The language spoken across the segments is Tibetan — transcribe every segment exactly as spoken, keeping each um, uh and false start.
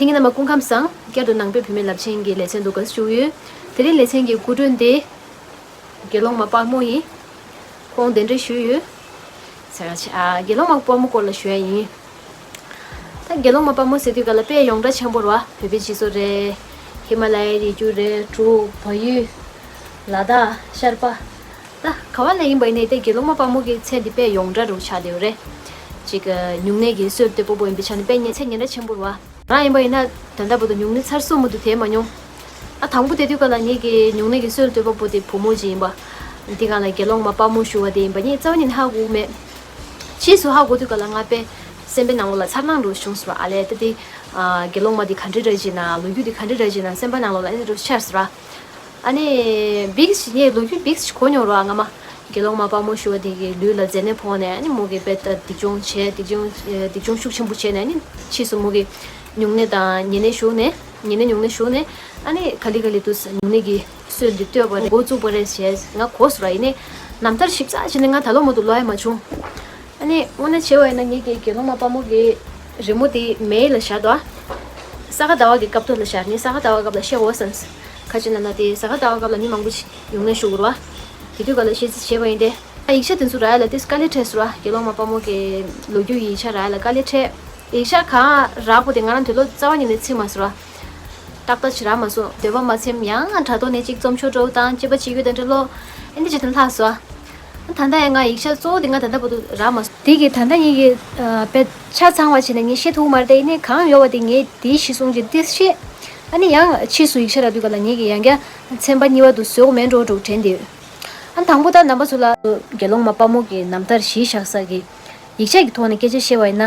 དེ་ཡིན་ན་མ་སྐུ་ཁམས་བཟང་། བསྐྱར་དུ་ནང་པའི་བུད་མེད་རླབས་ཆེན་གྱི་ལེ་ཚན་དུ་དགའ་བསུ་ཞུ་གི་ཡོད། དེ་རིང་ལེ་ཚན་གྱི་སྐུ་མགྲོན་དེ་དགེ་སློང་མ་དཔལ་མོ་ཡིན། ཁོང་གདན་འདྲེན་ཞུས་ཡོད། ཟེར་ཡ་ཆེ་ཨ་དགེ་སློང་མ་དཔལ་མོ་སྐོར་ལ་ཞུ་ཡ་ཡིན། ད་དགེ་སློང་མ་དཔལ་མོ་ཟེར་དུས་ག་ལ་དཔེ་ཡོངས་གྲགས་ཆེན་པོ་རེད་བ། བོད་པའི་སྤྱི་ཚོགས་རེད། ཧི་མ་ལ་ཡའི་རི་རྒྱུད་རེད། འབྲུག་བལ་ཡུལ། ལ་དྭགས། ཤར་པ། ད་ག་བ་ལ་ཡིན་པ་ཡིན་ནའི་དེ་དགེ་སློང་མ་དཔལ་མོ་གི་མཚན་དེ་དཔེ་ཡོངས་གྲགས་རུ་ཆགས་བསྡད་ཡོད་རེད། ཅིག་ཨ་སྨྱུང་གནས་ཀྱི་སྲོལ་གཏོད་པ་པོ་ཡིན་པའི་ཆ་ནས་དཔེ་ཉེ་མཚན་སྙན་གྲགས་ཆེན་པོ་རེད་བ། རང་ཡིན་པ་ཡིན་ན་ད་ལྟ་བར་དུ་སྨྱུང་གནས་ཚར་གསུམ་མ་གཏོགས་དེད་མ་མྱོང་། ཨ་དང་པོ་དེ་དུས་ག་ལ་ངེད་ཀྱི་སྨྱུང་གནས་ཀྱི་སྲོལ་གཏོད་པ་པོ་དེ་བུ་མོ་ཅིག་ཡིན་པ། འདི་ག་ལ་དགེ་སློང་མ་དཔལ་མོ་ཞུ་བ་དེ་ཡིན་པ་ངས་རྩ་བ་ཉིད་ནས་ཧ་གོ་མེད། ཕྱིས་སུ་ཧ་གོ་དུས་ག་ལ་ང་དཔེ་སེམས་པའི་ནང་ལོགས་ལ་འཚར་སྣང་འདྲ་བྱུང་སོང་། ཨ་ལས་ད་དེ་ཨ་དགེ་སློང་མ་དེ་ག་འདྲ་འདྲ་ཅིག་ན་ལོ་རྒྱུས་དེ་ག་འདྲ་འདྲ་ཅིག་ན་སེམས་པ་ནང་ལོགས་ལ་ཨེ་འདྲ་ཤར་སོང་ར། ཨ་ནི་བིག་ཞིག་ངས་ལོ་རྒྱུས་བིག་ཞིག་གོ་མྱོང་ར་སྔ་མ། དགེ་སློང་མ་དཔལ་མོ་ཞུ་བ་དེ་གི་ལུས་ལ་མཛེ་ནད་ཕོག་ནས་ཨ་ནི་མོ་གི་དཔེ་ལྟ་སྡིག་སྦྱོང་བྱས། སྡིག་སྦྱོང་ཨེ་སྡིག་སྦྱོང་ཤུགས་ཆེན་པོ་བྱས་ནས་ཨ་ནི་ཕྱིས་སུ་མོ་གི་སྨྱུང་གནས་དང་ཉེ་གནས་ཞུགས་ནས་ཉེ་གནས་སྨྱུང་གནས་ཞུགས་ནས་ཨ་ནི་ག་ལེ་ག་ལེ་དུ་སྨྱུང་གནས་ཀྱི་སྲོལ་འདི་གཏོད་པ་རེད། འགོ་བཙུགས་པ་རེད་ཞེས་ང་གོ་སོང་ར། ཡིན་ནའི་རྣམ་ཐར་ཞིབ་ཚགས་བྱས་ནས་ང་ད་ལོ་མ་གཏོགས་ཀློག་ཡ་མ་བྱུང་། ཨ་ནི་དངོས་གནས་བྱས་པ་ཡིན་ན་ངེད་ཀྱི་དགེ་སློང་མ་དཔལ་མོ་གི་རི་མོ་དེ་མེ་ལ་བཞག་འདུག་ཨ། ས་ག་ཟླ་བ་གི་སྐབས་ཐོག་ལ་བཞག་ནི་ས་ག་ཟླ་བ་སྐབས་ལ་བཤད་འོ་བསམས། ཁ་ཅིག་ན་ན་དེ་ས་ག་ཟླ་བ་སྐབས་ལ་མི་མང་པོ་ཞིག་སྨྱུང་གནས་ཞུགས་ར། དེ་དུས་ག་ལ་བཤད་རྩིས་བྱས་པ་ཡིན་ཏེ། ཡིག་ཆ་དེ་ཚོ་རག་ཡ་ལ་དེ་དཀའ་ལས་འཕྲད་སོང་ར། དགེ་སློང་མ་དཔལ་མོ་གི་ལོ་རྒྱུས་ཡིག་ཆ་རག་ཡ་ལ་དཀའ་ལས་འཕྲད། ཡིག་ཆ་གང་རག་པོ་དེ་ང་རང་དུས་ལོ་རྩ་བ་ཉིད་ནས་ཚིམ་མ་སོང་ར། ཏག་ཏག་ཅིག་རག་མ་སོང་། འདོད་པ་མ་ཚིམ། ཡང་དྲ་ཐོག་ནས་ཅིག་རྩོམ་ཤོག་འདྲ་བོ་དང་དཔྱད་པ་བྱེད་རྒྱུ་དང་འདྲ་ལོ། ཨེ་འདི་ཅིག་དང་ལྷག་སོང་། ད་ལྟ་ཡང་ང་ཡིག་ཆ་གཙོ་བོ་དེ་ང་ད་ལྟ་བར་དུ་རག་མ་སོང་། དེ་གི་ད་ལྟ་ངེད་ཀྱི་ཨ་དཔེ་ཆ་ཚང་བ་བྱས་ནས་ངས་བཤད་ཐུབ་མ་རེད་དེ། ཡིན་ནའི་གང་ཡོད་པ་དེ་ངས་དེ་གཞི་བཟུང་བྱས་འདི་བཤད། ཨ་ནི་ཡང་ཕྱིས་སུ་ཡིག་ཆ་རག་དུས་ག་ལ་ངེད་ཀྱི་ཡང་བསྐྱར་ཚན་པ་གཉིས་པ་དུ་བཟོ་དགོས་མེད་འགྲོ་འགྲོ་དྲན་དེ་ཡོད། ཨ་དང་པོ་ད་རྣམ་པ་ཚོ་ལ་དགེ་སློང་མ་དཔལ་མོ་གི་རྣམ་ཐར་གཞི་བཞག་ས་གི་ཡིག་ཆ་གི་ཐོག་ནས་སྐད་ཆ་བཤད་པ་ཡིན་ན།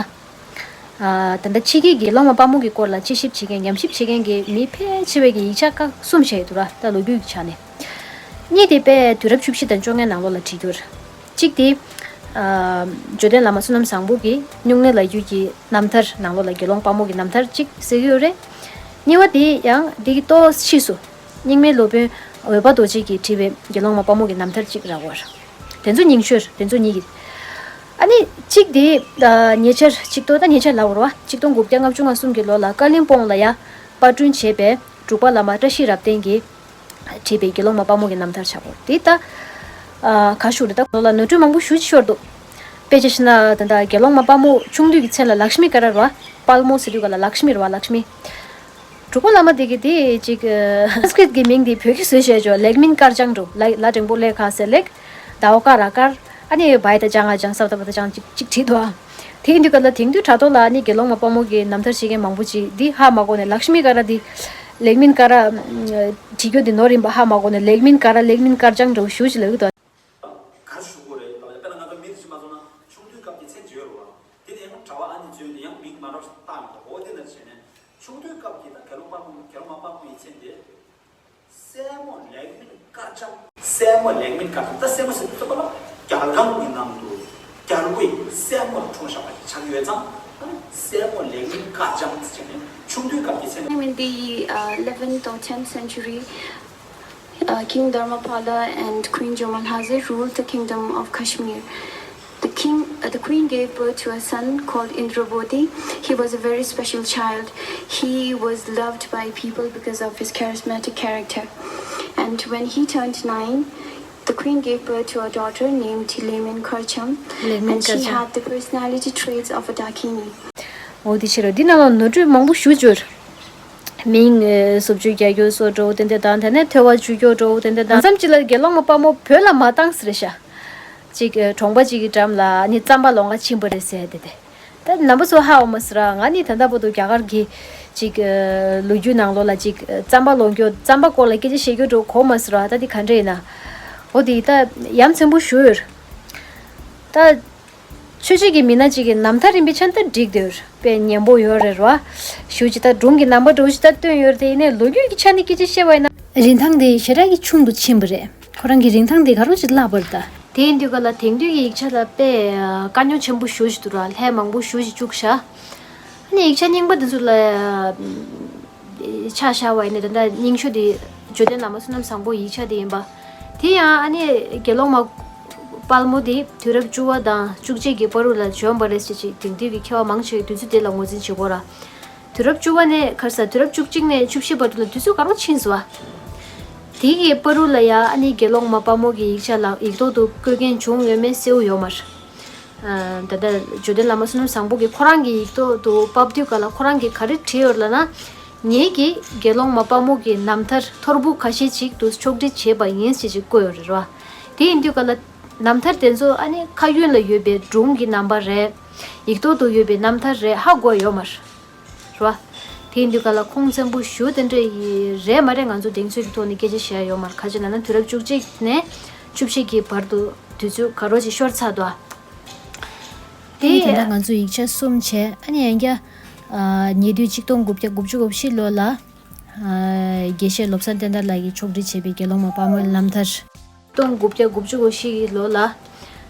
ཨ་ད་ལྟ་ཕྱི་རྒྱལ་གྱི་དགེ་སློང་མ་དཔལ་མོ་གི་སྐོར་ལ་དཔྱད་ཞིབ་བྱེད་མཁན་ཉམས་ཞིབ་བྱེད་མཁན་གྱི་མི་ཕལ་ཆེ་བས་ཀྱི་ཡིག་ཆ་ཁག་གསུམ་བྱས་ཡོད་འདུག་ར། ད་ལོ་རྒྱུས་ཀྱི་ཆ་ནས། གཉིས་དེ་དཔེ་དུས་རབས་བཅུ་བཞི་དང་བཅོ་ལྔའི་ནང་ལོགས་ལ་བྲིས་རྒྱུ་རེད། གཅིག་དེ། ཨ་འབྱོར་ལྡན་བླ་མ་བསོད་ནམས་བཟང་པོ་གི་སྨྱུང་གནས་ལ་ཡུལ་གྱི་རྣམ་ཐར་ནང་ལོགས་ལ་དགེ་སློང་དཔལ་མོ་གི་རྣམ་ཐར་གཅིག་ཟེར་གྱི་ཡོད་རེད། གཉིས་པ་དེ་ཡང་འདི་གི་ཏོག་ཕྱིས་སུ། རྙིང་མའི་སློབ་དཔོན་འོད་དཔལ་རྡོ་རྗེ་གིས་བྲིས་པའི་དགེ་སློང་མ་དཔལ་མོ་གི་རྣམ་ཐར་གཅིག་རག་གོ། དེ་ཚོ་རྙིང་ཤོས་རེད། དེ་ཚོ་གཉིས་ཀྱི། ཨ་ནི་གཅིག་དེ་ཨ་ཉེ་ཆར་གཅིག་ཏོ་ད་ཉེ་ཆར་ལབ་དགོས་རེད་བ། གཅིག་སྟོང་དགུ་བརྒྱ་ལྔ་བཅུ་ང་གསུམ་གྱི་ལོ་ལ་ཀ་ལིམ་པོང་ལ་ཡ་པར་སྐྲུན་བྱས་པའི་འབྲུག་པ་བླ་མ་བཀྲ་ཤིས་རབ་བརྟན་གྱིས་བྲིས་པའི་དགེ་སློང་མ་དཔལ་མོ་གི་རྣམ་ཐར་ཆགས་ཡོད། དེ་ད་ཨ་ག་ཞུ་རེད། ད་ཁོ་ལ་ནོར་འཁྲུལ་མང་པོ་ཞེ་པོ་ཅིག་ཤོར་འདུག་དཔེ་ཆ་བཞག་ན་ད་ལྟ་དགེ་སློང་མ་དཔལ་མོ་ཆུང་དུས་ཀྱི་མཚན་ལ་ལཀྵྨི་ཀ་ར་རེད་བ། དཔལ་མོ་ཟེར་དུས་ག་ལ་ལཀྵྨི་རེད་བ། ལཀྵྨི། འབྲུག་པ་བླ་མ་དེ་གིས་དེ་ཅིག་ཨ་སཾ་སྐྲྀཏ་གི་མིང་དེ་བོད་ཀྱི་བཟོས་བྱས་ཅོ། ལེགས་སྨིན་དཀར་ལྗང་འགྲོ། ལ་ལ་འགྲེང་བུ་ལེ་ག་ས་ལེགས། ད་འོ་ཀ་ར་དཀར། ཨ་ནི་བའི་ད་ལྗང་ང་ལྗང་ས་བཏགས་པ་ད་ལྗང་ཅིག་ཅིག་བྲིས་འདུག་ཨ། དེ་ཡིན་དུས་ག་ལ་དེང་དུས་དྲ་ཐོག་ལ་ཨ་ནི་དགེ་སློང་མ་དཔལ་མོ་གི་རྣམ་ཐར་བཤད་མཁན་མང་པོ་ཅིག་འདི་ཧ་མ་གོ་ནས་ལཀྵྨི་ཀ་ར་འདི། ལེགས་སྨིན་ཀ་ར། བྲིས་རྒྱུ་འདི་ནོར་ཡིན་པ་ཧ་མ་གོ་ནས་ལེགས་སྨིན་ཀ་ར་ལེགས་སྨིན་དཀར་ལྗང་འདྲ་བོ་ཞེ་པོ་ཅིག་ལབ་ཀྱི་འདུག་ག་རེ་ཞུ་དགོས་རེད། དཔེར་ན་ང་ཚོ་མི་རིགས་ཤིག་མ་སོང་ན་ཆུང་དུས་སྐབས་ཀྱི་མཚན་བརྗོད་རོགས། དེ་ནས་ཡང་གྲྭ་པ་ཨ་ནེ་ཚོས་དེ་ཡང་མིང་མ་འདྲ་བ་ཞིག་བཏགས་ཡོང་འདུག་འོ་དེ་ལྟར་བྱས་ནས་ཆུང་དུས་སྐབས་ཀྱི་ད་དགེ་སློང་དཔལ་མོ་དགེ་སློང་མ་དཔལ་མོ་ཡི་མཚན་དེ། སྲས་མོ་ལེགས་སྨིན་དཀར་ལྗང་། སྲས་མོ་ལེགས་སྨིན་དཀར་ལྗང་། ད་སྲས་མོ་ཟེར་དུས་ཙམ་པ་ལ་རྒྱལ་ཁམས་ཀྱི་ནང་དུ་རྒྱལ་པོའི་སྲས་མོར་འཁྲུངས་བཞག་པ་ཞིག་ཆགས་ཡོད་ཙང་། སྲས་མོ་ལེགས་སྨིན་དཀར་ལྗང་ཟེར་ནས་ཆུང་དུས་སྐབས་ཀྱི་མཚན། In the uh, eleventh or tenth century, uh, King Dharmapala and Queen Jomolhaje ruled the kingdom of Kashmir. The king, uh, the queen gave birth to a son called Indrabodhi. He was a very special child. He was loved by people because of his charismatic character. And when he turned nine, the queen gave birth to a daughter named Lemin Karcham, and she had the personality traits of a Dakini. འོ་དེ་ཕྱིར་རོ། འདི་ནང་ལ་ནོར་འཁྲུལ་མང་པོ་ཞེ་པོ་ཅིག་ཡོད། མིང་ཨེ་བཟོ་བཅོས་རྒྱག་རྒྱུ་སོགས་འདྲ་བོ་དེ་འདྲ་དང་། དེ་ནས་ཐོས་པ་བཅོས་རྒྱུ་འདྲ་བོ་དེ་འདྲ་དང་། མཚམས་ཅིག་ལ་དགེ་སློང་མ་དཔལ་མོ་བོད་ལ་མ་བཏང་ཟེར་ཤག་ཅིག་ཨེ་གྲོང་པ་ཅིག་གི་འགྲམ་ལ་ནི་རྩམ་པ་ལོང་ག་ཕྱིན་པ་རེད་ཟེར་དེ་དེ། ད་རྣམ་པ་ཚོ་ཧ་འོ་མ་ཟེར་ར། ང་ནི་ད་ལྟ་བར་དུ་རྒྱ་གར་གྱི་ཅིག་ཨེ་ལོ་རྒྱུས་ནང་ལོགས་ལ་ཅིག་ཨེ་རྩམ་པ་ལོང་རྒྱུ། རྩམ་པ་སྐོར་ལ་སྐད་ཆ་བཤད་རྒྱུ་འདྲ་བོ་གོ་མ་ཟེར་ར། ད་འདི་ག་འདྲ་ཡིན་ན། འོ་དེ་ད་ཡ་མཚན་པོ་ཞེ་པོ་ཡོད། ད། ཆོས་བྱེད་ཀྱི་མི་སྣ་གཅིག་གི་རྣམ་ཐར་ཡིན་པའི་ཆ་ནས་ད་འགྲིག་འདུག་དཔེ་སྙན་པོ་ཡོད་རེད་རོ། ཞུ་ཅི་ད་སྒྲུང་གི་རྣམ་པ་འདྲ་བོ་ཞིག་ད་སྟོན་ཡོད་རེད་དེ། ཡིན་ནའི་ལོ་རྒྱུས་ཀྱི་ཆ་ནས་སྐད་ཆ་བཤད་པ་ཡིན་ན། རིན་ཐང་དེ་ཞེ་དྲག་གི་ཆུང་དུ་ཕྱིན་པ་རེད། ཁོ་རང་གི་རིན་ཐང་དེ་ག་རོ་ཅིག་བརླག་པ་རེད་ད། དེ་ཡིན་དུས་ག་ལ་དེང་དུས་ཀྱི་ཡིག་ཆ་ལ་དཔེ་དཀའ་རྙོག་ཆེན་པོ་ཞེ་པོ་ཞིག་འདུག་ར། ལྷད་མང་པོ་ཞེ་པོ་ཞིག་བཅུག་ཤག་ཨ་ནི་ཡིག་ཆ་རྙིང་པ་དེ་ཚོ་ལ། ཆ་བཞག་པ་ཡིན་ན་ད་ལྟ་རྙིང་ཤོས་དེ་འབྱོར་ལྡན་བླ་མ་བསོད་ནམས་བཟང་པོ་ཡིག་ཆ་དེ་ཡིན་པ། དེ་ཡང་ཨ་ནི་དགེ་སློང་མ་དཔལ་མོ་དེ་དུས་རབས་བཅུ་པ་དང་བཅུ་གཅིག་གི་བར་དུ་ལ་བྱོན་པ་རེད་ཟེར་ཅིག་དེང་དུས་ཀྱི་མཁས་པ་མང་ཆེ་བས་དུས་ཚོད་དེ་ལ་ངོས་འཛིན་བྱེད་ཀྱི་ཡོད་ར། དུས་རབས་བཅུ་པ་ནས་ཁར་ས་དུས་རབས་བཅུ་གཅིག་ནས་བཅུ་བཞི་བར་དུ་ལ་དུས་ཚོད་ག་རང་ཕྱིན་སོང་བ། དེ་གི་བར་དུ་ལ་ཡ་ཨ་ནི་དགེ་སློང་མ་དཔལ་མོ་གི་ཡིག་ཆ་ལ་ཡིག་ཐོག་ཏུ་བཀོད་མཁན་བྱུང་ཡོད་མེད་གསལ་པོ་ཡོད་མ་རེད། ད་ལྟ་འབྱོར་ལྡན་བླ་མ་བསོད་ནམས་བཟང་པོ་གིས་ཁོ་རང་གི་ཡིག་ཐོག་ཏུ་ཕབ་དུས་ག་ལ་ཁོ་རང་གིས་ག་རེ་བྲིས་ཡོད་ལབ་ན། ངེད་ཀྱིས་དགེ་སློང་མ་དཔལ་མོ་གི་རྣམ་ཐར་ཐོར་བུ་ཁ་ཤས་ཅིག་ཏུ་ཕྱོགས་སྒྲིག་བྱས་པ་ཡིན་ཞེས་ཅིག་བཀོད་ཡོད་རེད་བ། དེ་ཡིན་དུས་ག་ལ་རྣམ་ཐར་དེ་ཚོ་ཨ་ནི་ཁ་ཡོན་ལ་ཡོད་པའི་སྒྲུང་གི་རྣམ་པ་རེད། ཡིག་ཐོག་ཏུ་ཡོད་པའི་རྣམ་ཐར་རེད་ཧ་གོ་ཡོད་མ་རེད་བ། དེ་ཡིན་དུས་ག་ལ་ཁུངས་བཙན་པོ་ཞུ་དེ་འདྲ་ཡི་རེད་མ་རེད། ང་ཚོ་གདེང་ཚོད་ཀྱི་ཐོག་ནས་སྐད་ཆ་བཤད་ཡོད་མ་རེད། ག་ཅི་ལབ་ན་དུས་རབས་བཅུ་གཅིག་ནས་བཅུ་བཞི་གི་བར་དུ་དུས་ཚོད་ག་རོ་ཅིག་ཤོར་ཚར་འདུག་དེ་ནི་དེ་འདྲ་ང་ཚོ་ཡིག་ཆ་གསུམ་བྱས་ཨ་ནི་ཡང་བསྐྱར། ཉེ་དུས་གཅིག་སྟོང་དགུ་བརྒྱ་དགུ་བཅུ་གོ་བཞི་ལོ་ལ། དགེ་བཤེས་བློ་བཟང་བསྟན་དར་ལགས་ཀྱིས་ཕྱོགས་སྒྲིག་བྱས་པའི་དགེ་སློང་མ་དཔལ་མོའི་རྣམ་ཐར། སྟོང་དགུ་བརྒྱ་དགུ་བཅུ་གོ་བཞི་ཡི་ལོ་ལ།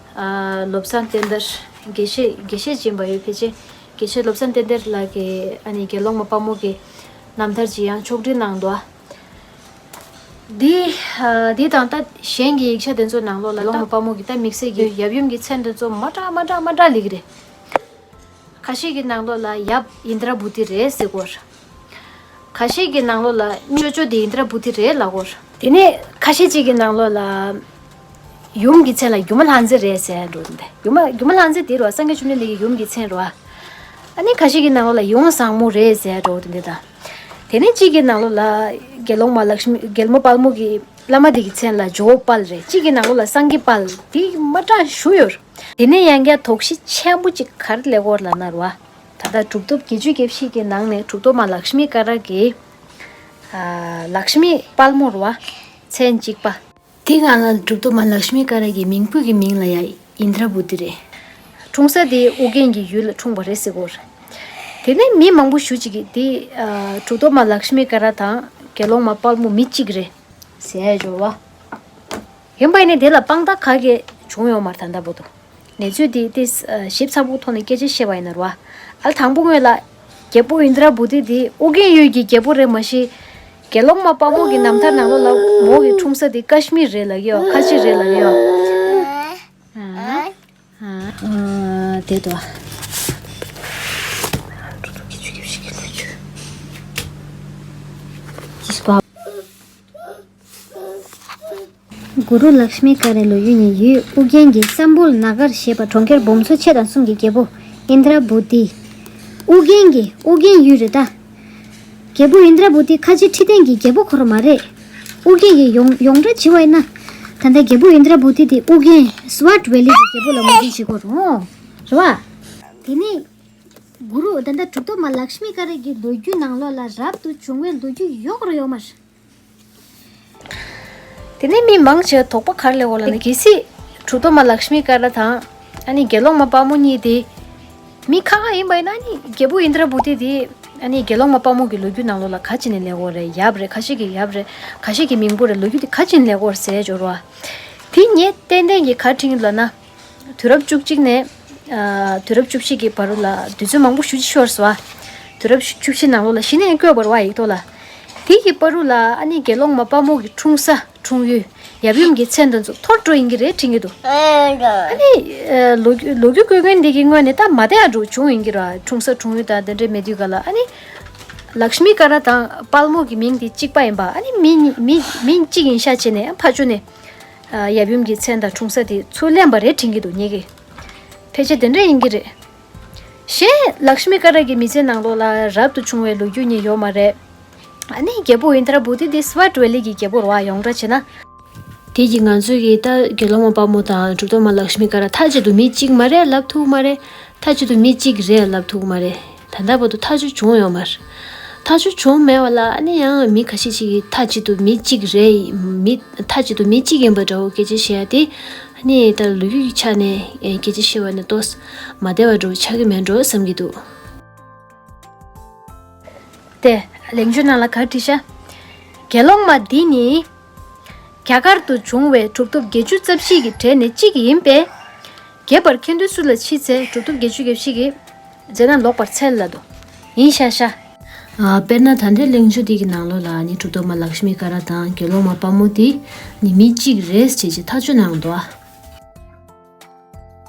བློ་བཟང་བསྟན་དར། དགེ་བཤེས་དགེ་བཤེས་སྦྱིན་པ་ཡོད་ཕལ་ཆེར། དགེ་བཤེས་བློ་བཟང་བསྟན་དར་ལགས་ཀྱིས་ཨ་ནི་དགེ་སློང་མ་དཔལ་མོ་གི་རྣམ་ཐར་ཅིག་ཡང་ཕྱོགས་སྒྲིག་གནང་འདུག་འདི། འདི་དང་ད་གཞན་གྱི་ཡིག་ཆ་དེ་ཚོ་ནང་ལོགས་ལ་དགེ་སློང་མ་དཔལ་མོ་གི་ད་དམིགས་བསལ་གྱི་ཡབ་ཡུམ་གྱི་མཚན་དེ་ཚོ་མ་འདྲ་མ་འདྲ་མ་འདྲ་ལེགས་རེད། ཁ་ཤས་ཀྱི་ནང་ལོགས་ལ་ཡབ་ཨིནྡྲ་བྷུ་ཏི་རེད་ཟེར་གོ། ཁ་ཤས་ཀྱི་ནང་ལོགས་ལ་ཅོ་ཅོ་དེ་ཨིནྡྲ་བྷུ་ཏི་རེད་ལབ་གོ། དེ་ནས་ཁ་ཤས་ཅིག་གི་ནང་ལོགས་ལ་ཡུམ་གྱི་མཚན་ལ་སྒྱུ་མ་ལྷ་མཛེས་རེད་ཟེར་འགྲོ་འདུག་སྟེ། སྒྱུ་མ་སྒྱུ་མ་ལྷ་མཛེས་དེ་རེད་བ། སངས་རྒྱས་བཅོམ་ལྡན་འདས་ཀྱི་ཡུམ་གྱི་མཚན་རེད་བ། ཨ་ནི་ཁ་ཤས་ཀྱི་ནང་ལོགས་ལ་ཡུམ་བཟང་མོ་རེད་ཟེར་འགྲོ་འདུག་སྟེ་ད། དེ་ནས་གཅིག་གི་ནང་ལོགས་ལ་དགེ་སློང་མ་ལཀྵྨི་དགེ་སློང་མ་དཔལ་མོ་གི་བླ་མ་དེ་གི་མཚན་ལ་ཇོ་བོ་དཔལ་རེད། གཅིག་གི་ནང་ལོགས་ལ་སངས་རྒྱས་དཔལ་དེ་མ་འདྲ་ཞུ་ཡོད་རེད། དེ་ནས་ཡང་བསྐྱར་དོགས་གཞི་ཆེན་པོ་གཅིག་ག་རེ་སླེབས་ཡོད་ལབ་ན་རེད་བ། ད་ལྟ་གྲུབ་ཐོབ་བརྒྱད་ཅུ་གྱ་བཞི་གི་ནང་ནས་གྲུབ་ཐོབ་མ་ལཀྵྨི་ཀ་ར་གི། ཨ། ལཀྵྨི་དཔལ་མོ་རེད་བ། མཚན་གཅིག་པ། དེ་སྒང་ལ་གྲུབ་ཐོབ་མ་ལཀྵྨི་ཀ་ར་གི་མིང་སྤུ་གི་མིང་ལ་ཡ་ཨིནྡྲ་བྷུ་ཏི་རེད། འཁྲུངས་ས་དེ་ཨུ་རྒྱན་གྱི་ཡུལ་ལ་འཁྲུངས་པ་རེད་ཟེར་གོ་རེད། དེ་ནས་མི་མང་པོ་ཞུ་གཅིག་གིས་དེ། ཨ། གྲུབ་ཐོབ་མ་ལཀྵྨི་ཀ་ར་དང་དགེ་སློང་མ་དཔལ་མོ་མི་གཅིག་རེད་ཟེར་ཡ་ཡོད་རེད་བ། ཡིན་པ་ཡིན་ནའི་དེ་ལ་དཔང་རྟགས་ག་གེ་བྱུང་ཡོད་མ་རེད་ད་ལྟ་བར་དུ། གནས་ཚུལ་དེ་དེ་ཞིབ་ཚགས་པོའི་ཐོག་ནས་སྐད་ཆ་བཤད་པ་ཡིན་ན་རེད་བ། ཨ། དང་པོ་ངོས་ལ་རྒྱལ་པོ་ཨིནྡྲ་བྷུ་ཏི་དེ་ཨུ་རྒྱན་ཡུལ་གྱི་རྒྱལ་པོ་རེད་མ་གཞི། དགེ་སློང་མ་དཔལ་མོ་གི་རྣམ་ཐར་ནང་ལོགས་ལ་མོ་གི་འཁྲུངས་ས་དེ་ཀ་ཤི་མིར་རེད་ལབ་ཀྱི་ཡོད། ཁ་ཆེ་རེད་ལབ་ཀྱི་ཡོད། ཨ། ཨ། དེ་དོ། གུ་རུ་ལཀྵྨི་ཀ་རའི་ལོ་རྒྱུས་ནི་ཡུལ་ཨུ་རྒྱན་གྱི་སམ་བྷུ་ལ་ན་གར་ཞེས་པ་གྲོང་ཁྱེར་སྦོམ་ཚོ་ཆེ་དང་གསུམ་གྱི་རྒྱལ་པོ་ཨིནྡྲ་བྷུ་ཏི། ཨུ་རྒྱན་གྱི་ཨུ་རྒྱན་ཡུལ་རེད་ད། རྒྱལ་པོ་ཨིནྡྲ་བྷུ་ཏི་ཁ་ཆེ་ཁྲི་སྟེང་གི་རྒྱལ་པོ་ཁོ་རང་མ་རེད། ཨུ་རྒྱན་གྱི་ཡོངས་ཡོངས་གྲགས་བྱས་པ་ཡིན་ན། ད་ལྟ་རྒྱལ་པོ་ཨིནྡྲ་བྷུ་ཏི་དེ་ཨུ་རྒྱན་སི་ཝཊ་ཝེ་ལི་གི་རྒྱལ་པོ་ལ་ངོས་འཛིན་བྱེད་དགོས་རེད་བ། དེ་ནས་གུ་རུ་ད་ལྟ་གྲུབ་ཐོབ་མ་ལཀྵྨི་ཀ་ར་གི་ལོ་རྒྱུས་ནང་ལོགས་ལ་རབ་ཏུ་བྱུང་བའི་ལོ་རྒྱུས་ཡོད་རེད་ཡོད་མ་རེད། དེ་ནས་མི་མང་ཆེ་དོགས་པ་ག་རེ་སླེབས་ཡོད་ལབ་ན། གལ་སྲིད་གྲུབ་ཐོབ་མ་ལཀྵྨི་ཀ་ར་དང་ཨ་ནི་དགེ་སློང་མ་དཔལ་མོ་གཉིས་དེ་མི་ཁ་ཁ་ཡིན་པ་ཡིན་ན། ཨ་ནི་རྒྱལ་པོ་ཨིནྡྲ་བྷུ་ཏི་དེ་ཨ་ནི་དགེ་སློང་མ་དཔལ་མོ་གི་ལོ་རྒྱུས་ནང་ལོགས་ལ་ག་ཅི་ནས་སླེབས་ཡོད་རེད། ཡབ་རེད། ཁ་ཤས་ཀྱི་ཡབ་རེད། ཁ་ཤས་ཀྱི་མིང་པོ་རེད། ལོ་རྒྱུས་དེ་ག་ཅི་ནས་སླེབས་ཡོད་རེད་ཟེར་འབྱོར་བ། དེ་ངས་ཏན་ཏན་གྱི་ག་རེ་དྲན་གྱི་ཡོད་ལབ་ན། དུས་རབས་བཅུ་གཅིག་ནས། ཨ། དུས་རབས་བཅུ་བཞི་གི་བར་དུ་ལ་དུས་ཚོད་མང་པོ་ཞེ་ཅིག་ཤོར་སོང་བ། དུས་རབས་བཅུ་བཞི་ནང་ལོགས་ལ་གཞི་ནས་བཀོད་པ་རེད་བ་ཡིག་ཐོག་ལ། དེ་གི་བར་དུ་ལ་ཨ་ནི་དགེ་སློང་མ་དཔལ་མོ་གི་འཁྲུངས་ས་འཁྲུངས་ཡུལ་ཡབ་ཡུམ་གྱི་མཚན་དེ་ཚོ་འཐོར་འགྲོ་ཡིན་གྱི་རེད་དྲན་གྱི་འདུག་ཨ་ནི། ཨ། ལོ་རྒྱུས་ལོ་རྒྱུས་བཀོད་མཁན་དེ་གི་ངོས་ནས་ད་མ་བསྡད་ཡ་འདྲ་བྱུང་ཡིན་གྱི་རེད། འཁྲུངས་ས་འཁྲུངས་ཡུལ་དང་དེ་འདྲ་མེད་དུས་ག་ལ་ཨ་ནི། ལཀྵྨི་ཀ་ར་དང་དཔལ་མོ་གི་མིང་དེ་གཅིག་པ་ཡིན་པ། ཨ་ནི་མི་གཉིས་མི་མིང་གཅིག་ཡིན་ཤག་བྱས་ནས་ཕར་ཕྱོགས་ནས། ཨ། ཡབ་ཡུམ་གྱི་མཚན་དང་འཁྲུངས་ས་དེ་ཚུར་ལེན་པ་རེད་དྲན་གྱི་འདུག་ངེད་ཀྱིས། ཕལ་ཆེར་དེ་འདྲ་ཡིན་གྱི་རེད། གཞན་ལཀྵྨི་ཀ་ར་གི་མི་ཚེ་ནང་ལོགས་ལ་རབ་ཏུ་བྱུང་བའི་ལོ་རྒྱུས་གཉིས་ཡོད་མ་རེད། ཨ་ནི་རྒྱལ་པོ་ཨིནྡྲ་བྷུ་ཏི་དེ་སི་ཝཊ་ཝེ་ལི་གི་རྒྱལ་པོ་རེད་བ་ཡོངས་གྲགས་བྱས་ན། དེ་གིས་ང་ཚོས་ཀྱི་ད་དགེ་སློང་མ་དཔལ་མོ་དང་གྲུབ་ཐོབ་མ་ལཀྵྨི་ཀ་ར་མཐའ་གཅིག་ཏུ་མི་གཅིག་མ་རེད་ལབ་ཐུབ་མ་རེད། མཐའ་གཅིག་ཏུ་མི་གཅིག་རེད་ལབ་ཐུབ་མ་རེད། ད་ལྟ་བར་དུ་ཐག་གཅོད་བྱུང་ཡོད་མ་རེད། ཐག་གཅོད་བྱུང་མེད་པ་ལ་ཨ་ནི་ཡང་མི་ཁ་ཤས་ཤིག་གིས་མཐའ་གཅིག་ཏུ་མི་གཅིག་རེད། མི་མཐའ་གཅིག་ཏུ་མི་གཅིག་ཡིན་པ་འདྲ་བོ་སྐད་ཆ་བཤད་ཡ་དེ། ཨ་ནི་ད་ལོ་རྒྱུས་ཀྱི་ཆ་ནས་སྐད་ཆ་བཤད་པ་ནི་ཏོག་ཙམ་མ་བདེ་བ་འདྲ་བོ་ཆགས་ཀྱི་མེད་འགྲོ་བསམ་གྱི་འདུག་དེ་ལེགས་བཅོས་ནང་ལ་ག་རེ་བྲིས་ཤག་དགེ་སློང་མ་འདི་ནི། རྒྱ་གར་དུ་བྱུང་བའི་གྲུབ་ཐོབ་བརྒྱད་ཅུ་རྩ་བཞི་གི་གྲས་ནས་གཅིག་ཡིན་པས། རྒྱས་པར་མཁྱེན་འདོད་སུ་ལ་མཆིས་ཚེ་གྲུབ་ཐོབ་བརྒྱད་ཅུ་གྱ་བཞི་གི་མཛད་རྣམ་ལོག་པར་འཚལ་ལབ་འདུག་ཡིན་ཤག་ཤག་ཨ། དཔེར་ན་ད་ལྟའི་གླེང་བརྗོད་འདི་གི་ནང་ལོགས་ལ་ནི་གྲུབ་ཐོབ་མ་ལཀྵྨི་ཀ་ར་དང་དགེ་སློང་མ་དཔལ་མོ་དེ་ནི་མི་གཅིག་རེད་ཅེས་ཀྱི་ཐག་གཅོད་གནང་འདུག་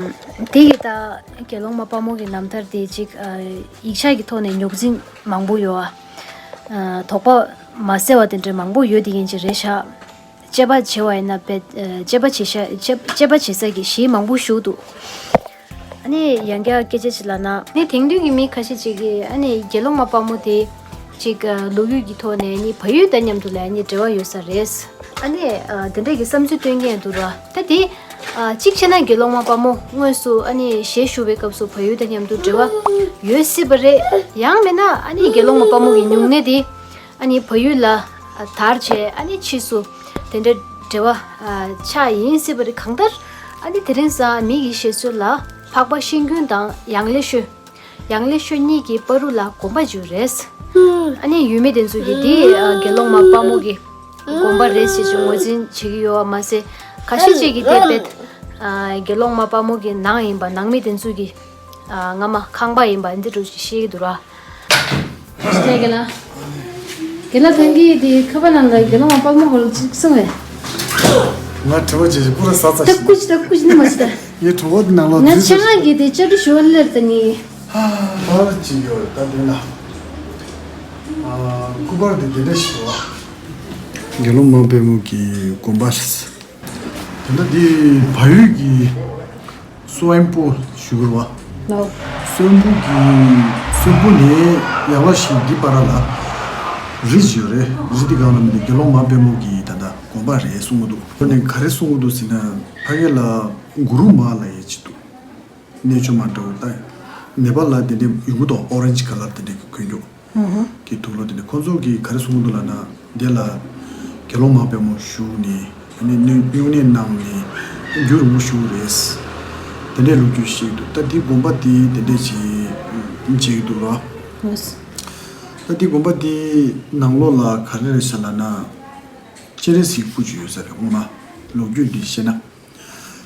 ཨ། དེ་ཡི་ད་དགེ་སློང་མ་དཔལ་མོ་གི་རྣམ་ཐར་དེ་ཅིག་ཨ་ཡིག་ཆ་གི་ཐོག་ནས་རྙོག་འཛིང་མང་པོ་ཡོད་ཨ། ཨ་དོགས་པ་མ་སེལ་བ་དེ་འདྲ་མང་པོ་ཡོད་དེ་ཡིན་ཅིག་རེད་ཤག་དཔྱད་པ་བྱེད་པ་ཡིན་ན་དཔེ་ཨ་དཔྱད་པ་བྱེད་ཤ་དཔྱད་དཔྱད་པ་བྱེད་ས་གི་གཞི་མང་པོ་ཞིག་འདུག་ཨ་ནི་ཡང་བསྐྱར་སྐད་ཆ་ཅིག་ལབ་ན་ནི་དེང་དུས་ཀྱི་མི་ཁ་ཤས་ཅིག་གིས་ཨ་ནི་དགེ་སློང་མ་དཔལ་མོ་དེ་ཅིག་ཨ་ལོ་རྒྱུས་ཀྱི་ཐོག་ནས་ནི་བལ་ཡུལ་དང་མཉམ་དུ་ལ་ཨ་ནི་འབྲེལ་བ་ཡོད་ས་རེད། ཨ་ནི་ཨ་དེ་འདྲ་གི་བསམ་ཚུལ་སྟོན་མཁན་འདུག་ར། ད་དེ་ཨ་གཅིག་བྱས་ན་དགེ་སློང་མ་དཔལ་མོ་དངོས་སུ་ཨ་ནི་ཞལ་བཞུགས་པའི་སྐབས་སུ་བལ་ཡུལ་དང་མཉམ་དུ་འབྲེལ་བ་ཡོད་སྲིད་པ་རེད། ཡང་མིན་ན་ཨ་ནི་དགེ་སློང་མ་དཔལ་མོ་གི་སྨྱུང་གནས་དེ་ཨ་ནི་བལ་ཡུལ་ལ་ཨ་དར་བྱས་ཨ་ནི་ཕྱིས་སུ་དེ་འདྲ་འབྲེལ་བ་ཨ་ཆགས་ཡིན་སྲིད་པ་རེད། གང་ལྟར་ཨ་ནི་དེ་རིང་སང་མི་ཡི་བཤད་སྲོལ་ལ་འཕགས་པ་ཤིང་ཀུན་དང་ཡང་ལེ་ཤོད། ཡང་ལེ་ཤོད་གཉིས་ཀྱི་བར་དུ་ལ་དགོན་པ་བརྒྱུད་རེད། ཨ་ནི་ཡུལ་མི་དེ་ཚོ་གིས་འདི་ཨ་དགེ་སློང་མ་དཔལ་མོ་གི་དགོན་པ་རེད་ཟེར་ཅིག་ངོས་འཛིན་བྱེད་ཀྱི་ཡོད་པ་མ་ཟད། ཁ་ཤས་ཅིག་གིས་དེ་དཔེ་ཨ་དགེ་སློང་མ་དཔལ་མོ་གི་ནང་ཡིན་པ། ནང་མི་དེ་ཚོ་གིས་ཨ་སྔ་མ་ཁང་པ་ཡིན་པ་འདི་འདྲ་ཅིག་བཤད་ཀྱི་འདུག་ར། ཞེས་དགེ་ལགས། དགེ་ལགས་ཚང་གིས་དེ་ཁ་པར་ནང་ལ་དགེ་སློང་མ་དཔལ་མོ་སྐོར་ལ་ཅིག་གསུངས་པས། ང་དྲི་བ་བྱེད་ཀྱི་པུ་ར་ཟ་ཚ་ད་ཞིག་ཀུ་ཅི་ད་ཀུ་ཅི་ནི་མ་ཅི་ད། ངའི་གྲོད་ཁོག་ནང་ལ་ང་འཛུལ་ཆ་ཚར་ང་གི་དེ་ཅ་དུ་ཞོ་ལེར་ད་ནི། ཧ་ཧ་ཅི་ཡོད་ད་དེ་ན། ཨ་སྐུ་པར་དེ་དེ་འདྲ་ཞིག་རེད་བ། དགེ་སློང་མ་དཔལ་མོ་གི་དགོན་པ་རེད། དེ་འདྲ་དེ་བལ་ཡུལ་གྱི་སུའེན་པོ་ཞུ་གི་རེད་བ། ལའོ། སུའེན་པོ་གི་སུའེན་པོ་ནས་ཡག་ལ་ཞིག་འདི་བར་ལ་རི་ཞིག་ཡོད་རེད། རི་འདི་སྒང་ལ་མི་འདུག་དགེ་སློང་མ་དཔལ་མོ་གི་ད་ལྟ་དགོན་པ་རེད་གསུང་གི་འདུག་དེ་ནས་ག་རེ་གསུང་གི་འདུག་ཟེར་ན་ཕ་གི་ལ་གུ་རུ་མ་ལ་ཡེ་ཅིག་འདུག་གནས་མཆོག་མ་འདྲ་བོ་ད། ནེ་པ་ལ་དེ་འདྲའི་ཡོང་གི་འདུག་ཨོ་རེན་ཇི་ཁ་ལར་དེ་འདྲའི་གི་གོན་རྒྱུ་གི་དུག་ལོག་དེ་འདྲ་ཁོང་ཚོ་གིས་ག་རེ་གསུང་གི་འདུག་ལབ་ན་དེ་ལ་དགེ་སློང་མ་དཔལ་མོ་བཞུགས་ནས་ཨ་ནི་སྨྱུང་གནས་གནང་ནས་རྒྱུ་རིང་པོ་བཞུགས་རེད། དེ་འདྲའི་ལོ་རྒྱུས་ཤིག་འདུག་ད་འདི་དགོན་པ་དེ་དེ་འདྲ་ཞིག་བྱེད་ཀྱི་འདུག་ར། ད་འདི་དགོན་པ་དེ་ནང་ལོགས་ལ་ག་རེ་རེད་ཤག་ལབ་ན་སྤྱན་རས་གཟིགས་སྐུ་ཅིག་ཡོད་ས་རེད། སྔོན་མ་ལོ་རྒྱུས་འདི་བཤད་ན།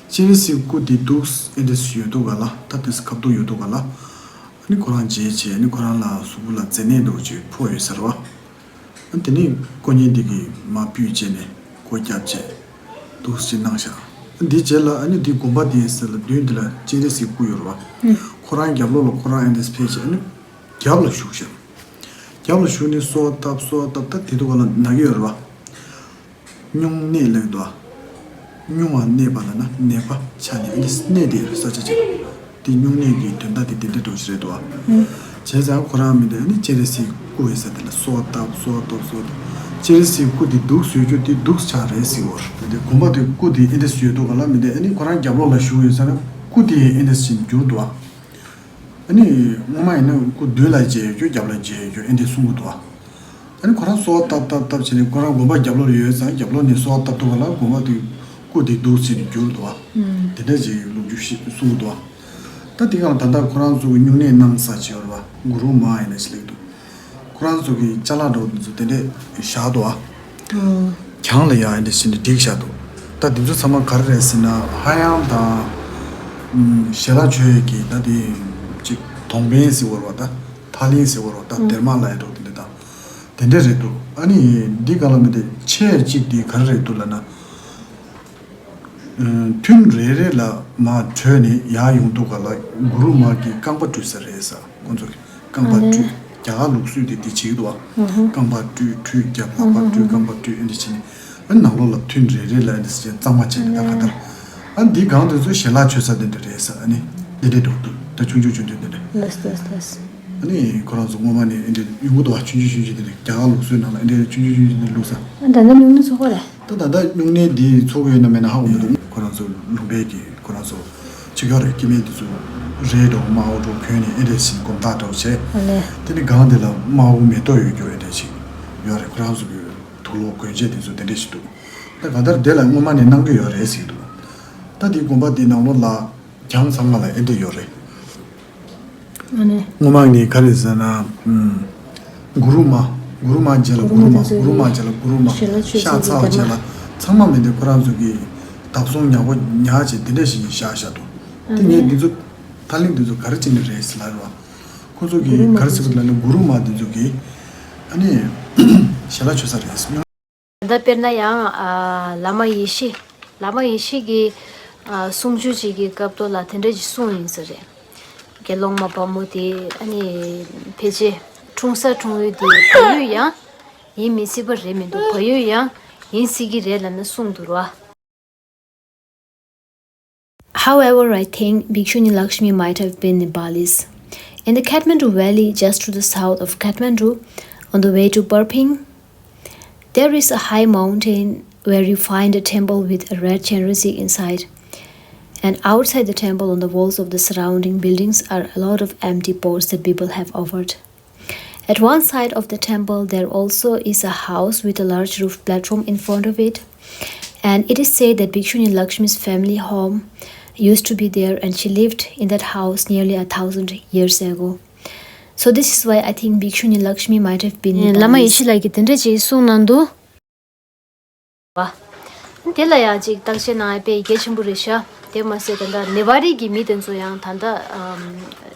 སྤྱན་རས་གཟིགས་སྐུ་དེ་འདུག་ཨེ་འདྲ་ཞིག་ཡོད་འདུག་ག་ལ། ད་དེ་ཁ་བཏུག་ཡོད་འདུག་ག་ལ། ཨ་ནི་ཁོ་རང་མཇལ་བྱས་ཨ་ནི་ཁོ་རང་ལ་གཟུགས་པོ་ལ་མཛེ་ནད་འདྲ་བོ་ཅིག་ཕོག་ཡོད་ས་རེད་བ། ཨ་དེ་ནས་དཀོན་གཉེར་འདི་གིས་མར་སྤུས་བྱས་ནས་སྒོ་བརྒྱབ་བྱས་འདུག་ཅིག་གནང་ཤག་འདི་རྗེས་ལ་ཨ་ནི་འདི་དགོན་པ་འདི་ཟེར་ལ་མདུན་འདི་ལ་སྤྱན་རས་གཟིགས་སྐུ་ཡོད་རེད་བ། ཁོ་རང་རྒྱབ་ལོགས་ལ་ཁོ་རང་ཨེ་འདྲ་ཕེབས་བྱས་ཨ་ནི་རྒྱབ་ལ་བཞུགས་ཤག་རྒྱབ་ལ་བཞུགས་ནས་གསོལ་བ་བཏབ་གསོལ་བ་བཏབ། ད་དེ་དུས་ག་ལ་ན་གི་ཡོད་རེད་བ། སྨྱུང་གནས་ལེགས་འདུག་སྨྱུང་བ་གནས་པ་ལ་ན་ནད་པ་ཆ་ནས་ཨ་ནི་གནས་དེ་ས་ཆ་ཅིག་དེ་སྨྱུང་གནས་ཀྱི་དོན་དག་དེ་དེ་འདྲ་འགྲོ་ཞིག་རེད་འདུག་བྱས་ཙང་ཁོ་རང་མི་འདི་ཨ་ནི་སྤྱན་རས་གཟིགས་སྐུ་ཡོད་ས་དེ་ལ་གསོལ་བ་བཏབ་གསོལ་བ་བཏབ་གསོལ་བ་བཏབ། སྤྱན་རས་གཟིགས་སྐུ་དེ་འདུག་བཟོས་རྒྱུ་དེ་འདུག་ཆགས་རེད་ཟེར་བར་མི་འདི་དགོན་པ་དེ་སྐུ་དེ་ཨེ་འདྲ་བཟོས་འདུག་ག་ལ། མི་འདི་ཨ་ནི་ཁོ་རང་རྒྱབ་ལོགས་ལ་བཞུགས་ཡོད་ས་ན་སྐུ་དེ་ཨེ་འདྲ་ཞིག་འགྱུར་འདུག་ཨ་ནི་སྔོན་མ་ཡིན་ན་སྐུ་མདུན་ལ་མཇལ་ཡོད་རྒྱུ་རྒྱབ་ལ་མཇལ་ཡོད་རྒྱུ་ཨེ་འདྲ་གསུང་གི་འདུག་ཨ་ནི་ཁོ་རང་གསོལ་བ་བཏབ་བཏབ་བཏབ་བྱས་ནས་ཁོ་རང་དགོན་པ་རྒྱབ་ལོགས་ལ་ཡོད་ཙང་རྒྱབ་ལོགས་ནས་གསོལ་བ་བཏབ་འདུག་ག་ལ། དགོན་པ་དེ་སྐུ་དེ་འདུག་ཟེར་ནས་བསྒྱུར་འདུག་ཨ། དེ་འདྲ་ཅིག་ལོ་རྒྱུས་ཤིག་གསུང་གི་འདུག་ཨ། ད་དེ་ག་ལ་ད་ལྟ་ཁོ་རང་ཚོ་གི་སྨྱུང་གནས་གནང་ས་ཅིག་ཡོད་རེད་བ། གུ་རུ་མ་ཡིན་ན་ཅིག་ལེགས་འདུག་ཁོ་རང་ཚོ་གི་ཅ་ལག་འདྲ་བོ་དེ་ཚོ་དེ་འདྲས་བཞག་འདུག་ཨ། གྱང་ལ་ཡང་འདི་བཞིན་དུ་བསྒྲིགས་བཞག་འདུག་ད་འདི་ཚོ་ཚང་མ་ག་རེ་རེད་ཟེར་ན་ཧ་ཡང་དང་། ཨུམ། ཞལ་ལག་མཆོད་ཡས་ཀྱི་ད་འདི་ཅིག་གདོང་པན་ཟེར་བ་རེད་བ། ད་ཐག་ལེན་ཟེར་བ་རེད་བ། ད་སྡེར་མ་ལ་ཡ་འདྲ་བོ་དེ་འདྲ་དང་། དེ་འདྲས་རེད་འདུག་ཨ་ནི་འདི་ག་ལ་མི་དེ་ཆེ་གཅིག་དེ་ག་རེ་རེད་འདུག་ལབ་ན། ཐུན་རེ་རེ་ལ་མར་བྲོས་ནས་ཡར་ཡོང་དུས་ག་ལ་གུ་རུ་མ་གི་རྐང་པ་བཀྲུས་ས་རེད་ཟེར། ཁོང་ཚོ་གི་རྐང་པ་བཀྲུས། རྒྱ་གར་ལུགས་སྲོལ་དེ་འདི་བྱེད་ཀྱི་འདུག་བ། རྐང་པ་བཀྲུས། ཁྲུས་བརྒྱབ། ལག་པ་བཀྲུས། རྐང་པ་བཀྲུས། ཨེ་འདྲ་བྱས་ནས་ཨ་ནང་ལོགས་ལ་ཐུན་རེ་རེ་ལ་ཨེ་འདྲ་བྱས་གཙང་མ་བྱས་ནས་ད་ག་ལྟར་ཨ་འདི་སྒང་དེ་ཚོ་ཞལ་ལག་མཆོད་ས་དེ་འདྲ་རེད་ཟེར། ཨ་ནི་འདི་འདྲས་འགྲོ་འདུག་ད་ཆུང་ཆུང་ཆུང་ཆུང་འདི་འདྲས། ལགས་ལགས་ལགས། ཨ་ནི་ཁོ་རང་ཚོ་སྔོན་མ་ནས་ཨེ་འདྲས་ཡོང་གི་འདུག་བ། ཆུང་ཆུང་ཆུང་ཆུང་འདི་འདྲས་རྒྱ་གར་ལུགས་སྲོལ་ནང་ལ་ཨེ་འདྲས་ཆུང་ཆུང་ཆུང་ཆུང་འདི་བླུགས་ས། ཨ་ད་ནི་སྨྱུང་གནས་ཚོགས་པ་རེད། ད་ད་ལྟ་སྨྱུང་གནས་འདི་ཚོགས་ཡོད་ན་མེད་ན་ཧ་གོ་མི་འདུག་ཁོ་རང་ཚོ་ལུང་པའི་གི་ཁོ་རང་ཚོ་ཆོས་རྒྱལ་རེད། སྐྱེ་དམན་འདི་ཚོ་རས་འདྲ་བོ་དམར་པོ་འདྲ་བོ་གྱོན་ནས་ཨེ་འདྲས་ཞིག་སྒོམ་ཐག་འདྲ་བོ་བྱས། ཨ་ལས། དེ་ནི་སྒང་དེ་ལ་དམར་པོ་མེ་ཏོག་ཡོད་རྒྱུ་ཨེ་འདྲས་ཞིག་ཡོད་རེད། ཁོ་རང་ཚོ་གི་དུག་ལོག་གོན་ཆས་དེ་ཚོ་དེ་འདྲས་ཞིག་འདུག་ད་གང་ལྟར་དེ་ལ་སྔོན་མ་ནས་གནང་གི་ཡོད་རེད་ཟེར་གྱི་འདུག་ད་དེ་དགོན་པ་དེ་ནང་ལོགས་ལ་གྱང་ཚང་མ་ལ་ཨེ་འདྲས་ཡོད་རེད། ཨ་ནི། སྔོན་མ་ནས་ག་རེ་ཟེར་ན། ཨུམ། གུ་རུ་མ། གུ་རུ་མ་རྗེས་ལ་གུ་རུ་མ། གུ་རུ་མ་རྗེས་ལ་གུ་རུ་མ། ཞལ་ལག་མཆོད་ས་ཤ་ཚ་བ་རྗེས་ལ་ཚང་མ་མི་འདི་ཁོ་རང་ཚོ་གིས་བདག་སྲུང་ཡག་པོ་ཉར་བྱས་དེ་འདྲ་ཞིག་བཞག་བཞག་འདུག་ཨ་དེ་ངས་ནི། འདི་ཚོ་ཐག་ལེན་འདི་ཚོ་ག་རེ་བྱས་ནས་རེད་ཟེར་ལབ་རེད་བ། ཁོ་ཚོ་གིས་གུ་རུ་མ་ག་རེ་ཟེར་གི་ལབ་ན་གུ་རུ་མ་འདི་ཚོ་གིས་ཨ་ནི་ཞལ་ལག་མཆོད་ས་རེད་ཟེར། ད་དཔེར་ན་ཡང་ཨ་བླ་མ་ཡེ་ཤེས། བླ་མ་ཡེ་ཤེས་ཀྱི་ གསུང་ཆོས་ཅིག་གི་སྐབས་ཐོག་ལ་དེ་འདྲ་ཅིག་གསུངས་ཡིན་ས་རེད། དགེ་སློང་མ་དཔའ་མོ་དེ་ཨ་ནི་ཕལ་ཆེར་འཁྲུངས་ས་འཁྲུངས་ཡུལ་དེ་བལ་ཡུལ་ཡང་ཡིན་མི་སྲིད་པ་རེད་མི་འདུག་བལ་ཡུལ་ཡང་ཡིན་སྲིད་ཀྱི་རེད་ལབ་ནས་གསུངས་འདུག་ར། However, I think Bhikshuni Lakshmi might have been Nepalese. In the Kathmandu Valley, just to the south of Kathmandu, on the way to Parping, there is a high mountain where you find a temple with a red chandrishik inside. And outside the temple, on the walls of the surrounding buildings, are a lot of empty pots that people have offered. At one side of the temple, there also is a house with a large roof platform in front of it. And it is said that Bhikshuni Lakshmi's family home used to be there, and she lived in that house nearly a thousand years ago. So, this is why I think Bhikshuni Lakshmi might have been ཨེ། བླ་མ་Nepalese. ཡེ་ཤེས་ལགས་ཀྱིས་དེ་འདྲ་ཅིག་གསུངས་གནང་འདུག་བ། དེ་ལ་ཡང་ཅིག་བརྟག་དཔྱད་གནང་ཡ་དཔེ་གལ་ཆེན་པོ་རེད་ཤག་དེ་མ་ཟད་ད་ལྟ་ནེ་པ་རི་གི་མི་དེ་ཚོ་ཡང་ད་ལྟ་ཨམ་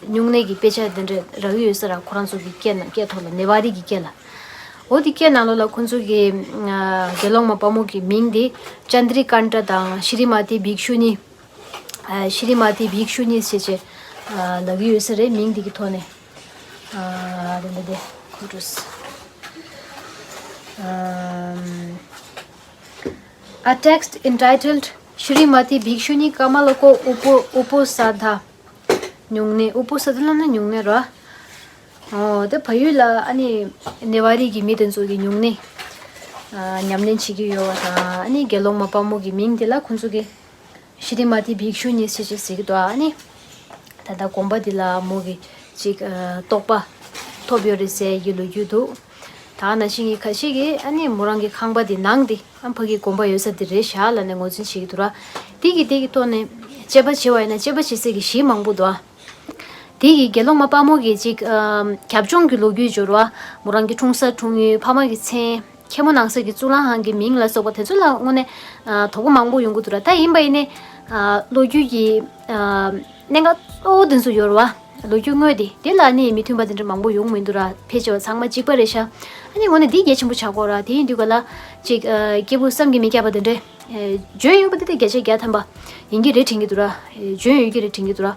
སྨྱུང་གནས་ཀྱི་དཔེ་ཆ་དེ་འདྲ་རག་གི་ཡོད་ས་ར། ཁོ་རང་ཚོ་གི་སྐད་ནང་སྐད་ཐོག་ལ་ནེ་པ་རི་གི་སྐད་ལ། འོ་དེ་སྐད་ནང་ལོགས་ལ་ཁོ་ཚོ་གི་ཨ་དགེ་སློང་མ་དཔའ་མོ་གི་མིང་དེ་ཅན་དྲི་ཀན་ཏྲ་དང་ཤྲི་མ་ཏི་བིག་ཤུ་ནི། ཨ་ཤྲི་མ་ཏི་བིག་ཤུ་ནི་ཟེར་བྱས་ཨ་ལབ་ཀྱི་ཡོད་ས་རེད། མིང་དེ་གི་ཐོག་ནས། ཨ་རེད་འདི་དེ་ཁོ་ཚོས། ཨམ། A text entitled Shrimati Bhikshuni Kamalako Upo Uposatha. སྨྱུང་གནས། ཨུ་པོ་ས་ཐ་ལབ་ན་སྨྱུང་གནས་ར། ཨོ་དེ་བལ་ཡུལ་ལ་ཨ་ནི་ནེ་པ་རི་གི་མི་དེ་ཚོ་གི་སྨྱུང་གནས། ཨ་ཉམས་ལེན་བྱེད་ཀྱི་ཡོད་པ་དང་། ཨ་ནི་དགེ་སློང་མ་དཔའ་མོ་གི་མིང་དེ་ལ་ཁོ་ཚོ་གི་ཤྲི་མ་ཏི་བིག་ཤུ་ནི་ཟེར་ཅིག་ཟེར་གྱི་འདུག་ཨ་ནི་ད་ལྟ་དགོན་པ་འདི་ལ་མོ་གི་ཅིག་ཨ་རྟོགས་པ་ཐོབ་ཡོད་རེད་ཟེར་གྱི་ལོ་རྒྱུས་འདུག་ད་ནང་བཞིན་གྱི་ཁ་ཤས་ཀྱིས་ཨ་ནི་མོ་རང་གི་ཁང་པ་འདི་ནང་འདི་ཨ་ཕ་གི་དགོན་པ་ཡོད་ས་འདི་རེད་ཤག་ལབ་ནས་ངོས་འཛིན་བྱེད་ཀྱི་འདུག་ར། དེ་གི་དེ་གི་ཐོག་ནས་དཔྱད་པ་བྱས་པ་ཡིན་ན་དཔྱད་པ་བྱེད་སའི་གི་གཞི་མང་པོ་འདུག་ཨ། དེ་གི་དགེ་སློང་མ་དཔའ་མོ་གི་ཅིག་ཨམ་རྒྱབ་ལྗོངས་ཀྱི་ལོ་རྒྱུས་འབྱོར་བ། མོ་རང་གི་འཁྲུངས་ས་འཁྲུངས་ཡུལ། ཕ་མ་གི་མཚན། མཁན་མོ་གནང་ས་གི་གཙུག་ལག་ཁང་གི་མིང་ལ་སོགས་པ་དེ་ཚོ་ལ་དངོས་གནས་ཨ་དོགས་པ་མང་པོ་ཡོང་གི་འདུག་ར། ད་ཡིན་པ་ཡིན་ནའི་ཨ་ལོ་རྒྱུས་ཀྱི་ཨ་གནད་འགག་གཙོ་བོ་དེ་ཚོ་ཡོད་རེད་བ། ལོ་རྒྱུས་དངོས་དེ་དེ་ལ་ནི་མི་མཐུན་པ་དེ་འདྲ་མང་པོ་ཡོང་མི་འདུག་ར། ཕལ་ཆེ་བ་ཚང་མ་གཅིག་པ་རེད་ཤག་ཨ་ནི་དངོས་གནས་འདི་གལ་ཆེན་པོ་ཆགས་ཀྱི་ཡོད་ར། དེ་ཡིན་དུས་ག་ལ་ཅིག་ཨ་སྐྱེས་བུ་བསམ་གྱིས་མི་ཁྱབ་པ་དེ་འདྲས། ཨེ་བྱོན་ཡོད་པ་དེ་དང་བརྒྱ་ཆ་བརྒྱ་ཐམ་པ་ཡིན་གྱི་རེད་དྲན་གྱི་འདུག་ར། ཨེ་བྱོན་ཡོད་ཀྱི་རེད་དྲན་གྱི་འདུག་ར།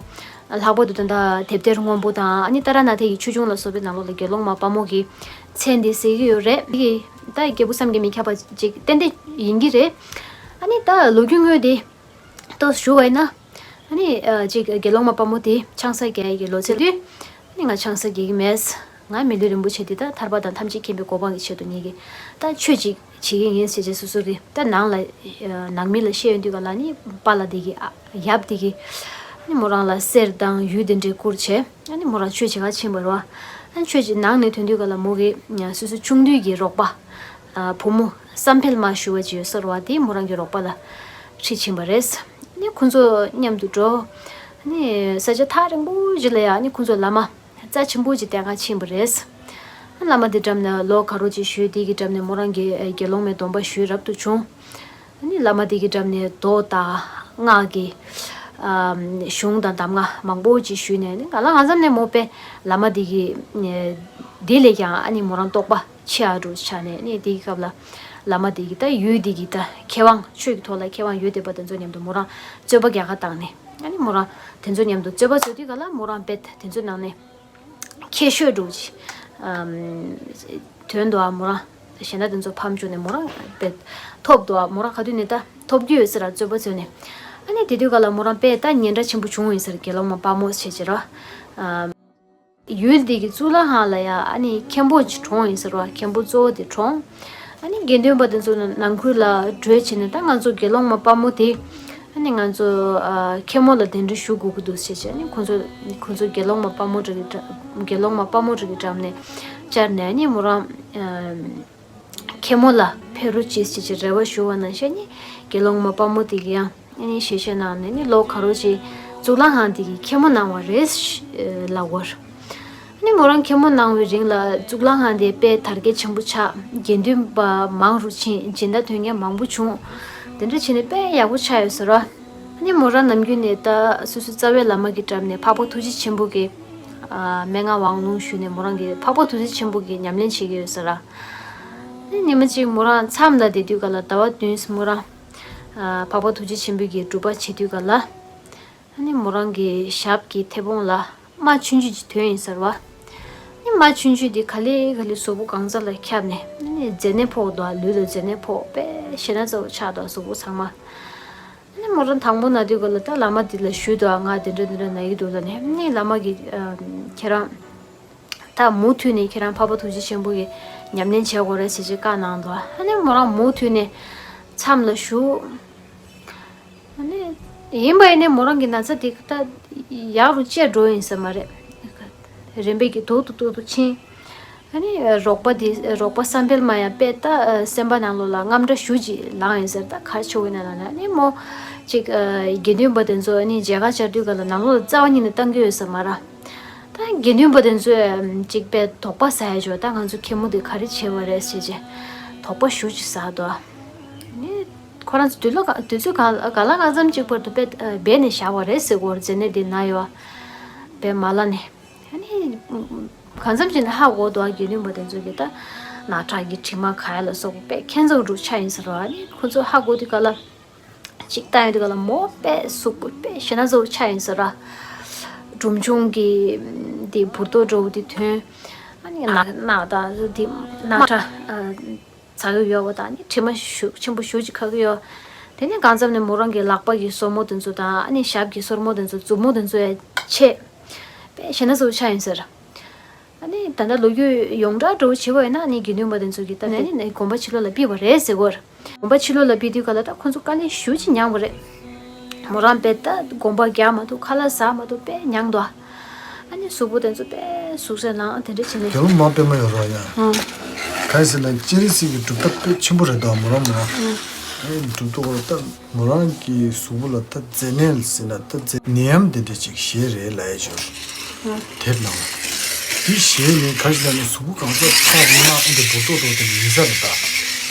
ལྷག་པར་དུ་ད་ལྟ་དེབ་ཐེར་སྔོན་པོ་དང་ཨ་ནི་ཏཱ་ར་ནཱ་ཐའི་ཆོས་འབྱུང་ལ་སོགས་པའི་ནང་ལོགས་ལ་དགེ་སློང་མ་དཔའ་མོ་གི་མཚན་དེ་གསལ་གྱི་ཡོད་རེད། དེ་གི་ད་སྐྱེས་བུ་བསམ་གྱིས་མི་ཁྱབ་པ་ཅིག་ཏན་ཏན་ཡིན་གྱི་རེད། ཨ་ནི་ད་ལོ་རྒྱུས་དངོས་དེ་ཏོག་ཞུ་བ་ཡིན་ན། ཨ་ནི་ཨ་ཅིག་དགེ་སློང་མ་དཔའ་མོ་དེ་ཆང་ས་རྒྱག་ཡ་གི་ལོ་ཚད་དུས། ཨ་ནི་ང་ཆང་ས་རྒྱག་གི་མེད། ང་མི་ལུས་རིན་པོ་ཆེ་འདི་ད་ཐར་པ་དང་ཐམས་ཅད་མཁྱེན་པའི་གོ་འཕང་གི་ཆེད་དུ་ངེད་ཀྱིས་ད་ཆོས་ཅིག་བྱེད་ཀྱི་ཡིན་ཟེར་བྱས་སོ་སོ་གི་ད་ནང་ལ་ཨ་ནང་མི་ལ་བཤད་ཡོང་དུས་ག་ལ་ནི་པཱ་ལགས་དེ་གི་ཨ་ཡབ་དེ་གི་ཨ་ནི་མོ་རང་ལ་གསེར་དང་ཡུལ་དེ་འདྲས་བསྐུར་བྱས། ཨ་ནི་མོ་རང་ཆོས་བྱེད་ག་ཕྱིན་པ་རེད་བ། ཨ་ནི་ཆོས་ཅིག་ནང་ནས་ཐོན་དུས་ག་ལ་མོ་གི་ཨ་སོ་སོ་ཆུང་དུས་ཀྱི་རོགས་པ། ཨ་བུ་མོ་བསམ་འཕེལ་མ་ཞུ་བ་ཅིག་ཡོད་ས་རེད་བ། དེ་མོ་རང་གི་རོགས་པ་ལ་ཁྲིད་ཕྱིན་པ་རེད། ཨ་ནི་ཁོ་ཚོ་མཉམ་དུ་འགྲོ། ཨ་ནི་ས་ཆ་ཐག་རིང་པོ་ཅིག་ལ་ཡ་ཨ་ནི་ཁོ་ཚོ་བླ་མ་རྩ་ཆེན་པོ་ཅིག་བསྟེན་ག་ཕྱིན་པ་རེད། ཨ་བླ་མ་དེ་འགྲམ་ནས་ལོ་ག་རོ་ཅིག་བཞུགས། དེ་གི་འགྲམ་ནས་མོ་རང་གི་ཨ་དགེ་སློང་མའི་སྡོམ་པ་ཞུས་རབ་ཏུ་བྱུང་། ཨ་ནི་བླ་མ་དེ་གི་འགྲམ་ནས་མདོ་དང་སྔགས་ཀྱི་ཨམ་གཞུང་དང་གདམས་ངག་མང་པོ་ཅིག་ཞུས་ནས། ཨ་ནི་གང་ལ་གང་འཚམ་ནས་མོ་དཔེ་བླ་མ་དེ་གི་ཨ་དེ་ལས་ཀྱང་ཨ་ནི་མོ་རང་རྟོགས་པ་ཆེ་ཨ་འགྲོ་ཆགས་ནས། ཨ་ནི་དེའི་སྐབས་ལ་བླ་མ་དེ་གི་ད་ཡུལ་དེ་གི་ད་མཁས་དབང་ཆོས་ཀྱི་ཐོག་ལ་མཁས་དབང་ཡོད་བསྡད་པ་དེ་ཚོ་མཉམ་དུ་མོ་རང་རྩོད་པ་རྒྱག་ག་བཏང་ནས། ཨ་ནི་མོ་རང་དེ་ཚོ་མཉམ་དུ་རྩོད་པ་རྩོད་དུས་ག་ལ་མོ་རང་དཔེ་དེ་ཚོ་ནང་ནས་མཁས་ཤོས་འགྲོ་ཅིག་ཨམ་དོན་དུ་ཨ་མོ་རང་གཞན་དག་དེ་ཚོ་ཕམ་བཅུག་ནས་མོ་རང་དཔེ་ཐོབ་འདུག་ཨ་མོ་རང་ག་དུས་ནས་ད་ཐོབ་རྒྱུ་ཡོད་ས་ར། རྩོད་པ་རྩོད་ནས། ཨ་ནི་དེ་དུས་ག་ལ་མོ་རང་དཔེ་ད་སྙན་གྲགས་ཆེན་པོ་བྱུང་ཡིན་ས་ར། དགེ་སློང་མ་དཔའ་མོ་བྱས་བྱས་ར། ཨམ། ཡུལ་འདི་གི་གཙུག་ལག་ཁང་ལ་ཡ་ཨ་ནི་མཁན་པོ་ཅིག་གྲོངས་ཡིན་ཟེར་བ། མཁན་པོ་གཙོ་བོ་དེ་གྲོངས། ཨ་ནི་དགེ་འདུན་པ་དེ་ཚོ་ནང་ཁུལ་ལ་གྲོས་བྱས་ནས། ད་ང་ཚོ་དགེ་སློང་མ་དཔའ་མོ་དེ་ཨ་ནི་ང་ཚོ་ཨ་མཁན་མོ་ལ་གདན་འདྲེན་ཞུ་དགོས་ཀྱི་འདུག་ཟེར་བྱས། ཨ་ནི་ཁོ་ཚོ་ཁོ་ཚོ་དགེ་སློང་མ་དཔའ་མོ་འདྲ་གི་དགེ་སློང་མ་དཔའ་མོ་འདྲ་གི་འགྲམ་ནས་བཅར་ནས། ཨ་ནི་མོ་རང་ཨ་མཁན་མོ་ལ་ཕེབས་རོགས་གྱིས་ཟེར་བྱས་རེ་བ་ཞུ་བ་ནང་བཞིན། ཨ་ནི་དགེ་སློང་མ་དཔའ་མོ་དེ་གི་ཡང་ཨ་ནི་ཞལ་བཞེས་གནང་ནས། ཨ་ནི་ལོ་ག་རོ་ཅིག་གཙུག་ལག་ཁང་དེ་གི་མཁན་མོ་གནང་བ་རེད་ལབ་པ་རེད། ཨ་ནི་མོ་རང་མཁན་མོ་གནང་བའི་རིང་ལ་གཙུག་ལག་ཁང་དེ་དཔེ་དར་རྒྱས་ཆེན་པོ་ཆགས། དགེ་འདུན་པ་མང་རུ་ཕྱིན། སྦྱིན་བདག་དོན་མཁན་མང་པོ་བྱུང་། དེ་འདྲ་བྱས་ནས་དཔེ་ཡག་པོ་ཆགས་ཡོད་ཟེར་བ། ཨ་ནི་མོ་རང་ནམ་རྒྱུན་ནས་ད་སོ་སོའི་རྩ་བའི་བླ་མ་གི་འགྲམ་ནས་འཕགས་པ་ཐུགས་རྗེ་ཆེན་པོ་གི་ཨ་མན་ངག་དབང་ལུང་ཞུས་ནས། མོ་རང་གི་འཕགས་པ་ཐུགས་རྗེ་ཆེན་པོ་གི་ཉམས་ལེན་བྱེད་ཀྱི་ཡོད་ཟེར་བ། ཨ་ནི་ཉི་མ་གཅིག་མོ་རང་མཚམས་ལ་བསྡད་དུས་ག་ལ་ཟླ་བ་བདུན་མོ་རང་ འཕགས་པ་ཐུགས་རྗེ་ཆེན་པོའི་གི་སྒྲུབ་པ་བྱེད་དུས་ག་ལ། ཨ་ནི་མོ་རང་གི་ཞབས་ཀྱི་མཐེ་བོང་ལ་རྨ་ཆུང་ཆུང་ཅིག་ཐོན་ཡིན་ཟེར་བ། ཨ་ནི་རྨ་ཆུང་ཆུང་དེ་ག་ལེ་ག་ལེ་གཟུགས་པོ་གང་ས་ལ་ཁྱབ་ནས། ཨ་ནི་མཛེ་ནད་ཕོག་འདུག་ལུས་ལ་མཛེ་ནད་ཕོག་པས་ཞེ་ན་ཚ་བོ་ཆགས་འདུག་གཟུགས་པོ་ཚང་མ། ཨ་ནི་མོ་རང་དང་པོ་ན་དུས་ག་ལ་ད་བླ་མ་དེ་ལ་ཞུས་འདུག་ང་དེ་འདྲ་དེ་འདྲ་ན་གི་འདུག་ལ་ནས། ཨ་ནི་བླ་མ་གིས་ཁྱེད་རང་ད་མུ་མཐུད་ནས་ཁྱེད་རང་འཕགས་པ་ཐུགས་རྗེ་ཆེན་པོ་གི་ཉམས་ལེན་བྱེད་དགོས་རེད་ཟེར་ཅིག་བཀའ་གནང་འདུག་ཨ་ནི་མོ་རང་མུ་མཐུད་ནས་མཚམས་ལ་བཞུགས། ཨ་ནི་ཡིན་པ་ཡིན་ནའི་མོ་རང་གི་ན་ཚ་དེ་ད་ཡག་རུ་བཅད་འགྲོ་ཡིན་ས་མ་རེད། རིམ་པས་ཀྱི་ཏོག་ཏོག་ཏོག་ཏོག་ཕྱིན། ཨ་ནི་རོགས་པ་དེ་རོགས་པ་བསམ་འཕེལ་མ་ཡང་དཔེ་ད་སེམས་པ་ནང་ལོགས་ལ་རྔམ་སྐྲག་ཞེ་ཅིག་ལངས་ཡིན་ཟེར། ད་ག་རེ་བྱེད་དགོས་ན་ལབ་ན། ཨ་ནི་མོ་ཅིག་དགེ་འདུན་པ་དེ་ཚོ་ཨ་ནི་མཇལ་ཁ་བཅར་དུས་ག་ལ་ནང་ལོགས་ལ་རྩ་བ་ཉིད་ནས་བཏང་གི་ཡོད་ས་མ་རེད། ད་དགེ་འདུན་པ་དེ་ཚོས་ཅིག་དཔེ་དོགས་པ་ཟ་ཡ་ཅིག་ད་ང་ཚོ་མཁན་མོ་དེ་ག་རེ་བྱས་པ་རེད་ཟེར་ཅིག་དོགས་པ་ཞེ་ཅིག་ཟ་འདུག་ཨ་ནི་ཁོ་རང་ཚོ་དུས་ལོ་ག་དུས་ཚོད་ག་ག་ལ་གང་འཚམ་ཅིག་བར་དུ་དཔེ་སྦས་ནས་བཞག་པ་རེད་ཟེར་གོ། མཛེ་ནད་དེ་ན་ཡོད་པས་མ་ལ་ནས། ཨ་ནི་གང་འཚམ་ཅིག་ནས་ཧ་གོ་འདུག་དགེ་འདུན་པ་དེ་ཚོ་གིས་ད་རྣག་ཁྲག་གི་དྲི་མ་ག་ཡ་ལ་སོགས་པ་དཔེ་ཁྱད་མཚར་རུ་ཆགས་ཡིན་ཟེར་བ། ཨ་ནི་ཁོ་ཚོ་ཧ་གོ་དུས་ག་ལ་ཅིག་བཏང་ཡོད་དུས་ག་ལ་མོ་དཔེ་གཟུགས་པོ་དཔེ་ཞེ་ན་ཚ་བོ་ཆགས་ཡིན་ཟེར་བ། སྒྲུབ་ཆུང་གི་དེ་འབུར་ཏོག་འདྲ་བོ་དེ་ཐོན། ཨ་ནི་རྣག་རྣག་དང་དེ་རྣག་ཁྲག་ཚ་གི་ཡོད་པ་དང་ནི་དྲི་མ་ཞེ་ཆེན་པོ་ཞེ་ཅིག་ཁ་གི་ཡོད། དེ་ནས་གང་འཚམ་ནས་མོ་རང་གི་ལག་པ་གི་སོར་མོ་དེ་ཚོ་དང་ཨ་ནི་ཞབས་ཀྱི་སོར་མོ་དེ་ཚོ་མཛུབ་མོ་དེ་ཚོ་ཡང་ཆད། དཔེ་ཞེ་ན་ཚ་བོ་ཆགས་ཡིན་ཟེར། ཨ་ནི་ད་ལྟ་ལོ་རྒྱུས་ཡོངས་གྲགས་འདྲ་བོ་བྱེད་པ་ཡིན་ན་ཨ་ནི་དགེ་འདུན་པ་དེ་ཚོ་གིས་ད་ནི་ཨ་ནི་དགོན་པ་ཕྱི་ལོགས་ལ་ཕུད་པ་རེད་ཟེར་གོ། དགོན་པ་ཕྱི་ལོགས་ལ་ཕུད་དུས་ག་ལ་ད་ཁོ་ཚོ་དཀའ་ལས་ཞེ་ཅིག་མྱངས་པ་རེད། མོ་རང་དཔེ་ད་དགོངས་པ་རྒྱག་མ་ཐུབ། ཁ་ལག་ཟ་མ་ཐུབ། དཔེ་མྱངས་འདུག་ཨ་ནི་གཟུགས་པོ་དེ་ཚོ་དཔེ་ཟུག་གཟེར་ལངས་དེ་འདྲ་བྱས་ནས། དགེ་སློང་མ་པད་མ་ཡོད་རོགས་ཡ། ཨང་། ག་རེ་ཟེར་ན་སྤྱན་རས་གཟིགས་ཀྱི་སྒྲུབ་ཐབས་དཔེ་ཆེན་པོ་རེད་དོ་མོ་རང་མོ་རང་། ཨང་། ཨེ་སྒྲུབ་ཐུབ་པ་ད་མོ་རང་གི་གཟུགས་པོ་ལ་ད་མཛེ་ནད་ཟེར་ན་ད་མཛེ་ནད་ཡམས་དེ་འདྲ་ཅིག་ཞེ་རེད་ལབ་ཡ་ཅིག་ཡོད། ཨང་། དེབ་ནང་ལ། དེ་ཞེ་ནས་ག་རེ་ཟེར་ན་གཟུགས་པོ་གང་ས་ཐག་རིང་མ་ཨ་འདྲ་འབུར་ཏོག་ཏོག་དེ་འདྲ་ཡིན་ས་རེད་ད།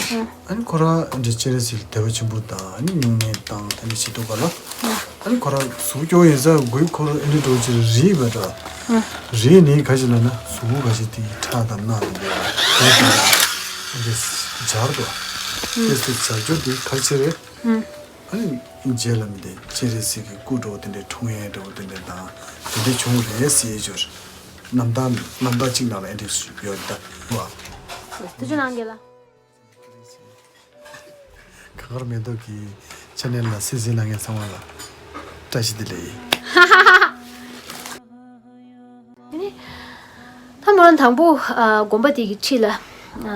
ཨང་། ཨ་ནི་ཁོ་རང་ཨ་འདྲ་སྤྱན་རས་གཟིགས་ལ་དད་པ་ཆེན་པོ་དང་ཨ་ནི་སྨྱུང་གནས་དང་དེ་འདྲ་བྱེད་དུས་ག་ལ། ཨ་ནི་ཁོ་རང་གཟུགས་སྐྱོ་ཡིན་ས་དགོས་ཁོ་རང་ཨ་ནི་འགྲོ་ཅིག་རིལ་བ་འདྲ། རིལ་ནི་ག་ཞིག་ལབ་ན་གཟུགས་པོ་ག་ཞིག་དེ་ཁྲག་དང་རྣག་དང་འདྲ་བ་དེ་དང་ཨ་འདྲ་སྦྱར་དགོས། དེ་སུ་སྦྱར་རྒྱུ་དེ་ག་ཅི་རེད། ཨ་ནི་རྗེ་བླ་མ་དེ་སྤྱན་རས་གཟིགས་ཀྱི་སྐུ་འདྲ་བོ་དེ་འདྲ་འཁྲུངས་ཡས་འདྲ་བོ་དེ་འདྲ་དང་དེ་འདྲ་བྱུང་རེད་ཟེར་ཡས་ཅིག་ཡོད། རྣམ་ཐར་རྣམ་ཐར་གཅིག་ནང་ལ་ཨ་འདྲ་ཡོད་ད་བ། ཐུགས་རྗེ་གནང་རྒན་ལགས། གངས་དཀར་མེ་ཏོག་གི་ཆེ་ནལ་ལ་གསན་གཟིགས་གནང་མཁན་ཚང་མ་ལ་བཀྲ་ཤིས་བདེ་ལེགས། ཨ་ནི་ད་མོ་རང་དང་པོ་ཨ་དགོན་པ་དེ་གི་འཁྲིས་ལ་ཨ་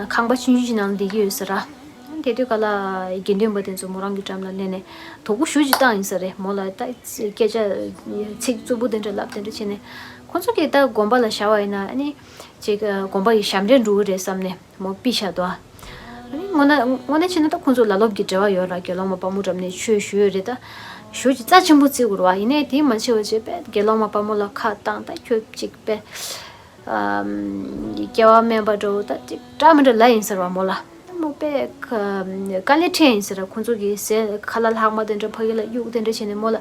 ཁང་པ་ཆུང་ཆུང་ཞིག་ནང་ལ་བསྡད་ཀྱི་ཡོད་ས་རེད། དེ་དུས་ག་ལ་དགེ་འདུན་པ་དེ་ཚོ་མོ་རང་གི་འགྲམ་ལ་སླེབས་ནས་དོགས་པ་ཞེ་ཅིག་བཏང་ཡིན་ས་རེད། མོ་ལ་ད་སྐད་ཆ་ཚིག་རྩུབ་པོ་དེ་འདྲ་ལབ་དེ་འདྲ་བྱས་ནས། ཁོ་ཚོ་གིས་ད་དགོན་པ་ལ་བཞག་པ་ཡིན་ན་ཨ་ནི་ཅིག་ཨ་དགོན་པ་ཡི་ཞབས་འདྲེན་འགྲོ་གི་རེད་བསམ་ནས་མོ་ཕུད་བཞག་འདུག་ཨ་ནི་དངོས་གནས་དངོས་གནས་བྱས་ན་ད་ཁོང་ཚོ་ལ་ལོབས་ཀྱི་འབྲེལ་བ་ཡོད་ར། དགེ་སློང་མ་དཔལ་མོ་འགྲམ་ནས་ཆོས་ཞུས་ཡོད་རེད། ད་ཞེ་ཅིག་རྩ་ཆེན་པོ་བརྩི་དགོས་རེད་བ། ཡིན་ནའི་དེ་མ་བྱས་པ་བྱས་པས་དགེ་སློང་མ་དཔལ་མོ་ལ་ཁ་བཏང་། ད་ཁྱོད་ཅིག་དཔེ་ཨམ་སྐྱེ་བ་དམན་པ་འདྲ་བོ་ད་ཅིག་འདྲ་མི་འདྲ་ལབ་ཡིན་ཟེར་བ་མོ་ལ། ད་མོ་དཔེ་དཀའ་ལས་འཕྲད་ཡིན་ཟེར་ར། ཁོང་ཚོ་གིས་ཟས་ཁ་ལག་ལྷག་མ་དེ་འདྲ་ཕ་གི་ལ་གཡུག་དེ་འདྲ་བྱས་ནས་མོ་ལ་